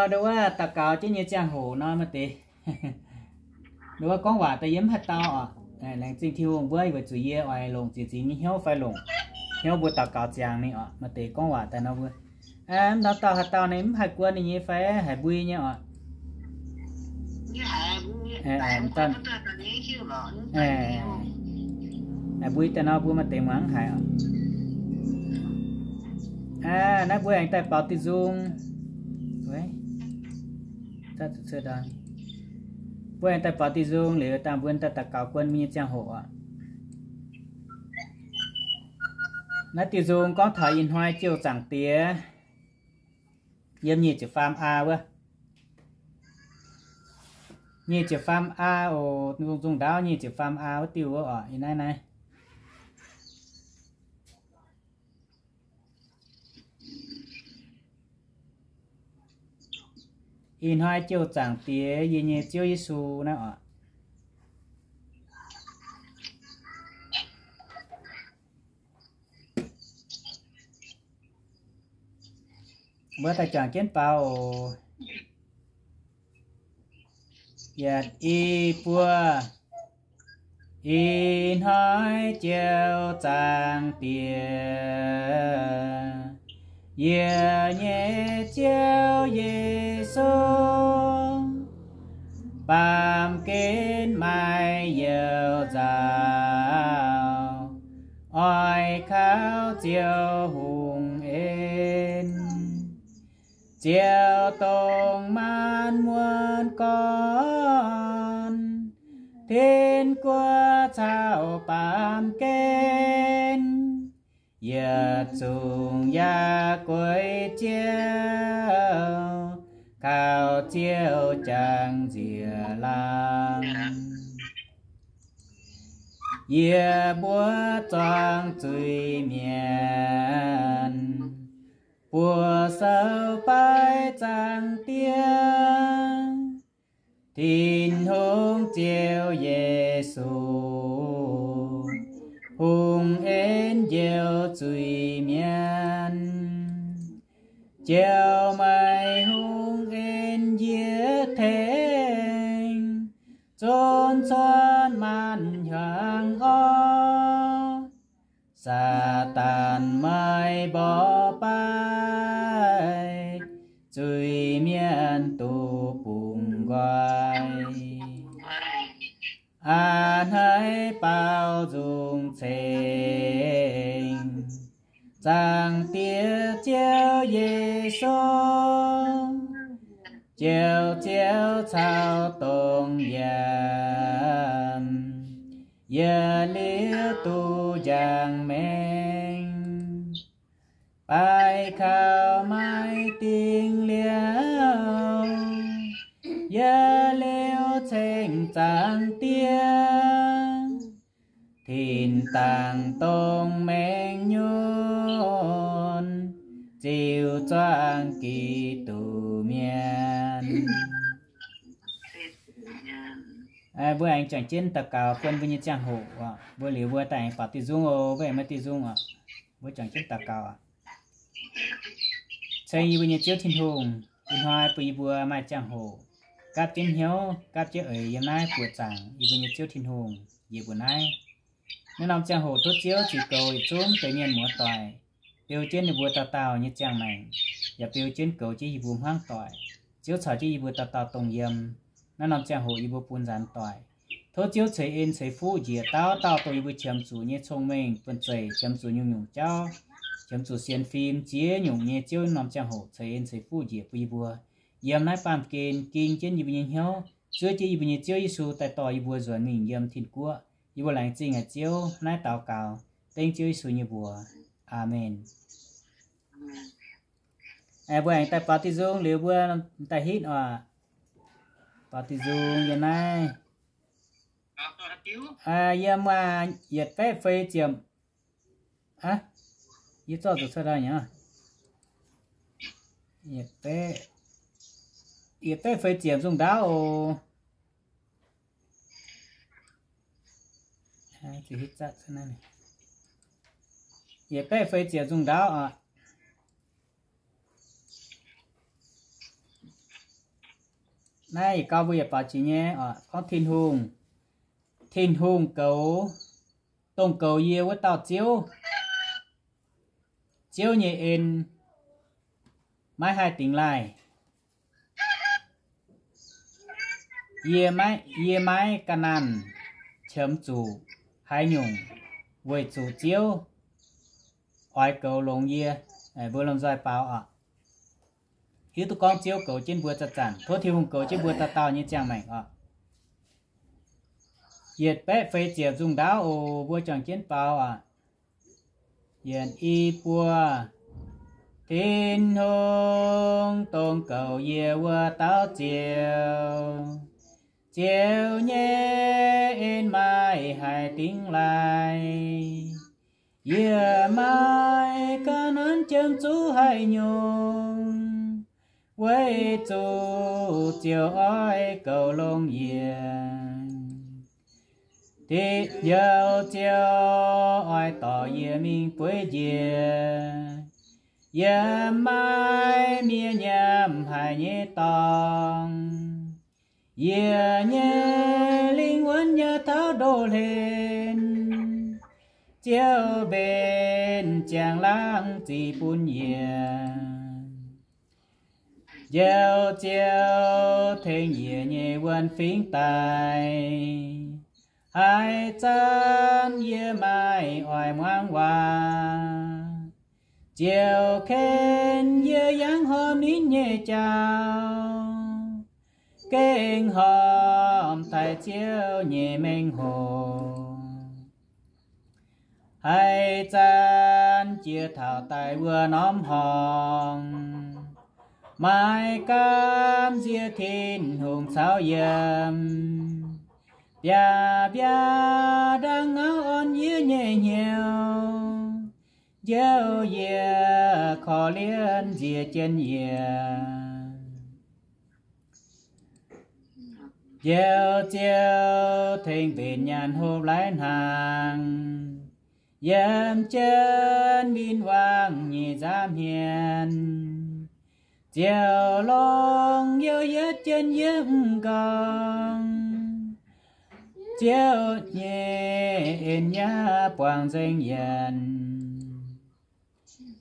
Nduov wuov daux gaux jienv nyei ziangh hoc nor maaih deix, nduov wuov gorngv waac daaih yie mv haih dau oc. Laengz zingh Tin-Hungh mbuo weic zuqc yie oix longc ziex zingx nyei hnyouv fai longc hnyouv mbuo daux gaux ziangx ninh oc. Maaih deix gorngv waac daaih nor mbuo mv nor dauh haaix dauh ninh mv haih guon ninh nyei fai haiz mbui nyei oc. Haiz mbui daaih nor mbuo maaih deix muangx haiz oc. Naaiv mbuo aengx daaih baaux diuh nzung. Mbuo aengx daaih baaux diuh nzung liuz dangh mbuo daaih daux gaux guon mbuo nyei ziangh hoc oc. Naaiv diuh nzung gorngv taux ih hnoi Ziouv Zaangc Diex yiem nyic ziepc faam aa wuov. Nyic ziepc faam aa oc, nzung nzung ndaauv nyic ziepc faam aa wuov diuh wuov oc, ih naaiv naaiv. Ih hnoi Ziouv Zaangc Diex, yie nyei Ziouv Yesu naaiv oc. Mbuo daaih juangc jienv baaux oc. Yietc, i, buo. Ih hnoi Ziouv Zaangc Diex, yie nyei Ziouv Yesu, baamh gen maaih youc nzauh, oix kaux Ziouv hungh en. Ziouv dongh maanc muotc gorn, tin-guoqv caux baamh gen, yietc zungv yaac gueix Ziouv, kaux Ziouv jangx nziex laangz. Yie mbuo zuangx zuiz mienh, buoz-sou baaix Zaangc Diex, Tin-Hungh Ziouv Yesu, hungh en njoux zuiz-mienh. Ziouv meih hungh en yie tengx, zunv cuotv maanc hnyangx orv, Saadaan maiv mborqv baav, zuiz-mienh duqv bungx nqoi. Aa hnoi baaux nzung ceng, Zaangc Diex Ziouv Yesu, Ziouv, Ziouv caux dongh yiem, yietc liuz duqv njang maengx. Baaix kaux maiv dingh liuz, yietc liuz ceng Zaangc Diex, tin-dangx dongh maengx nyunc, ziux zuangx Giduc mienh. Mbuo aengx juangc jienv daux gaux bun mbuo nyei ziangh hoc oc. Mbuo liuz mbuo daaih aengx baaux diuh nzung oc. Mbuo aengx maaih diuh nzung oc. Mbuo juangc jienv daux gaux oc. Ceng yie mbuo nyei Ziouv Tin-Hungh, ih hnoi bun yie mbuo maaih ziangh hoc gapv jienv hnyouv, gapv jienv eix yiem naaiv buoqc zaangc yie mbuo nyei Ziouv Tin-Hungh njiec mbuo naaiv. Naaiv norm ziangh hoc tov Ziouv ziux goux yietc zungv deix mienh muoz-doic, beu jienv ninh mbuo dauh dauh nyei ziangh maengc, yaac beu jienv goux jienv yie mbuo hmuangv doic. Ziouv caux jienv yie mbuo dauh dauh dongh yiem. Naaiv norm ziangh hoc yie mbuo bun nzaanx doic. Tov Ziouv ceix en ceix fuqv njiec dauh dauh dongh yie mbuo qiemx zuqc nyei cong-mengh bun zeic, qiemx zuqc nyungc-nyungc jauv, qiemx zuqc sienx fim ziex nyungc nyei Ziouv norm ziangh hoc ceix en ceix fuqv njiec bun yie mbuo yiem naaiv baamh gen ging jienv yie mbuo nyei hnyouv, zuov jienv yie mbuo nyei Ziouv Yesu daaih dorh yie mbuo nzuonx mingh yiem Tin-Guoqv. Yie mbuo laengz zingh haic Ziouv, naaiv daux gaux dengv Ziouv Yesu nyei mbuox. Aamen. Mbuo aengx daaih baaux diuh nzung liuz mbuo daaih hitv oc. Baaux diuh nzung yiem naaiv. Yiem yietc baeqv feix ziepc, yie zorqv zuqc cuotv daaih nyei. Yietc baeqv feix ziepc nzungh ndaauv oc. Yietc baeqv feix ziepc nzungh ndaauv oc. Naaiv yietc gau mbuo yietc baaux jiex nyei oc. Gorngv Tin-Hungh, Tin-Hungh goux, dongh goux yie wuov dauh Ziouv. Ziouv nyei en maiv haih dingx laih. Yie maiv, yie maiv ga'nanc qiemx zuqc haaix nyungc, weic zuqc Ziouv oix goux longx yie. Mbuo lomh nzoih baaux oc. Hiuv duqv gorngv Ziouv goux jienv mbuo zanc-zanc, tov Tin-Hungh goux jienv mbuo dauh dauh nyei ziangh maengc oc. Yietc baeqv feix ziepc nzungh ndaauv oc. Mbuo juangc jienv baaux oc. Yietc, i, buo. Tin-Hungh dongh goux yie wuov dauh Ziouv, Ziouv nyei en maiv haih dingx laih. Yie maiv ga'nanc qiemx zuqc haaix nyungc, weic zuqc Ziouv oix goux longx yie. Tin-Hungh Ziouv oix dorh yie mingh bueix njiec yiem maiv mienh nyiemv haic nyei dorngx. Yie nyei lingh wuonx yaac taux ndoh hlen, Ziouv mbenc ziangh laangz ziqc bun yie. Njoux Ziouv tengx yie nyei wuonh fingx daaih, haaix zanc yie maiv oix muangx waac, Ziouv ken yie yangh horpc ninh nyei jauv, gengh horpc taaih Ziouv nyei mengh hoc. Haaix zanc jiex taux daaih wuov norm horngh, maiv gaamv nziex Tin-Hungh caux yiem, biaav-biaav ndaangc ngauv orn yie nyei hnyouv, Njoux yie korv-lienh nziex jienv yie. Njoux Ziouv tengx mbenc nyaanh hopv laih hnaangx, yiem jienv win-wangv nyei nza'hmien. Ziouv longx youh yietv jienv yie m'nqorngv. Ziouv nyei Yie buangh nzengc yienc,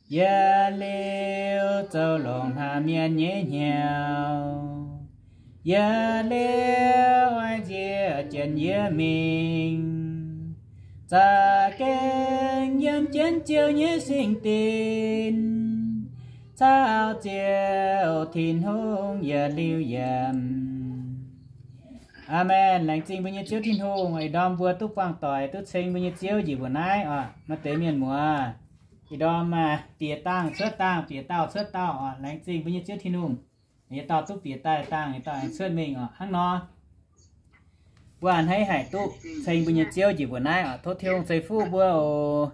yie liuz zoux longc hnangv mienh nyei hnyouv. Yie liuz oix nzie jienv yie mingh, za'gengh yiem jienv Ziouv nyei singx-dinc, caux Ziouv Tin-Hungh yietc liuz yiem. Aamen. Laengz zingh mbuo nyei Ziouv Tin-Hungh, ih ndorm mbuo duqv buangh doic, duqv ceng mbuo nyei Ziouv njiec mbuo naaiv oc. Maaih deix mienh muoz, ih ndorm maaih bieqc dangh cuotv dangh, bieqc dauh cuotv dauh oc. Laengz zingh mbuo nyei Ziouv Tin-Hungh, yietc dauh duqv bieqc daaih dangh, yietc dauh aengx cuotv mingh oc. Hnangv nor, mbuo a'hneiv haic duqv ceng mbuo nyei Ziouv njiec mbuo naaiv oc. Tov Tin-Hungh ceix fuqv mbuo oc.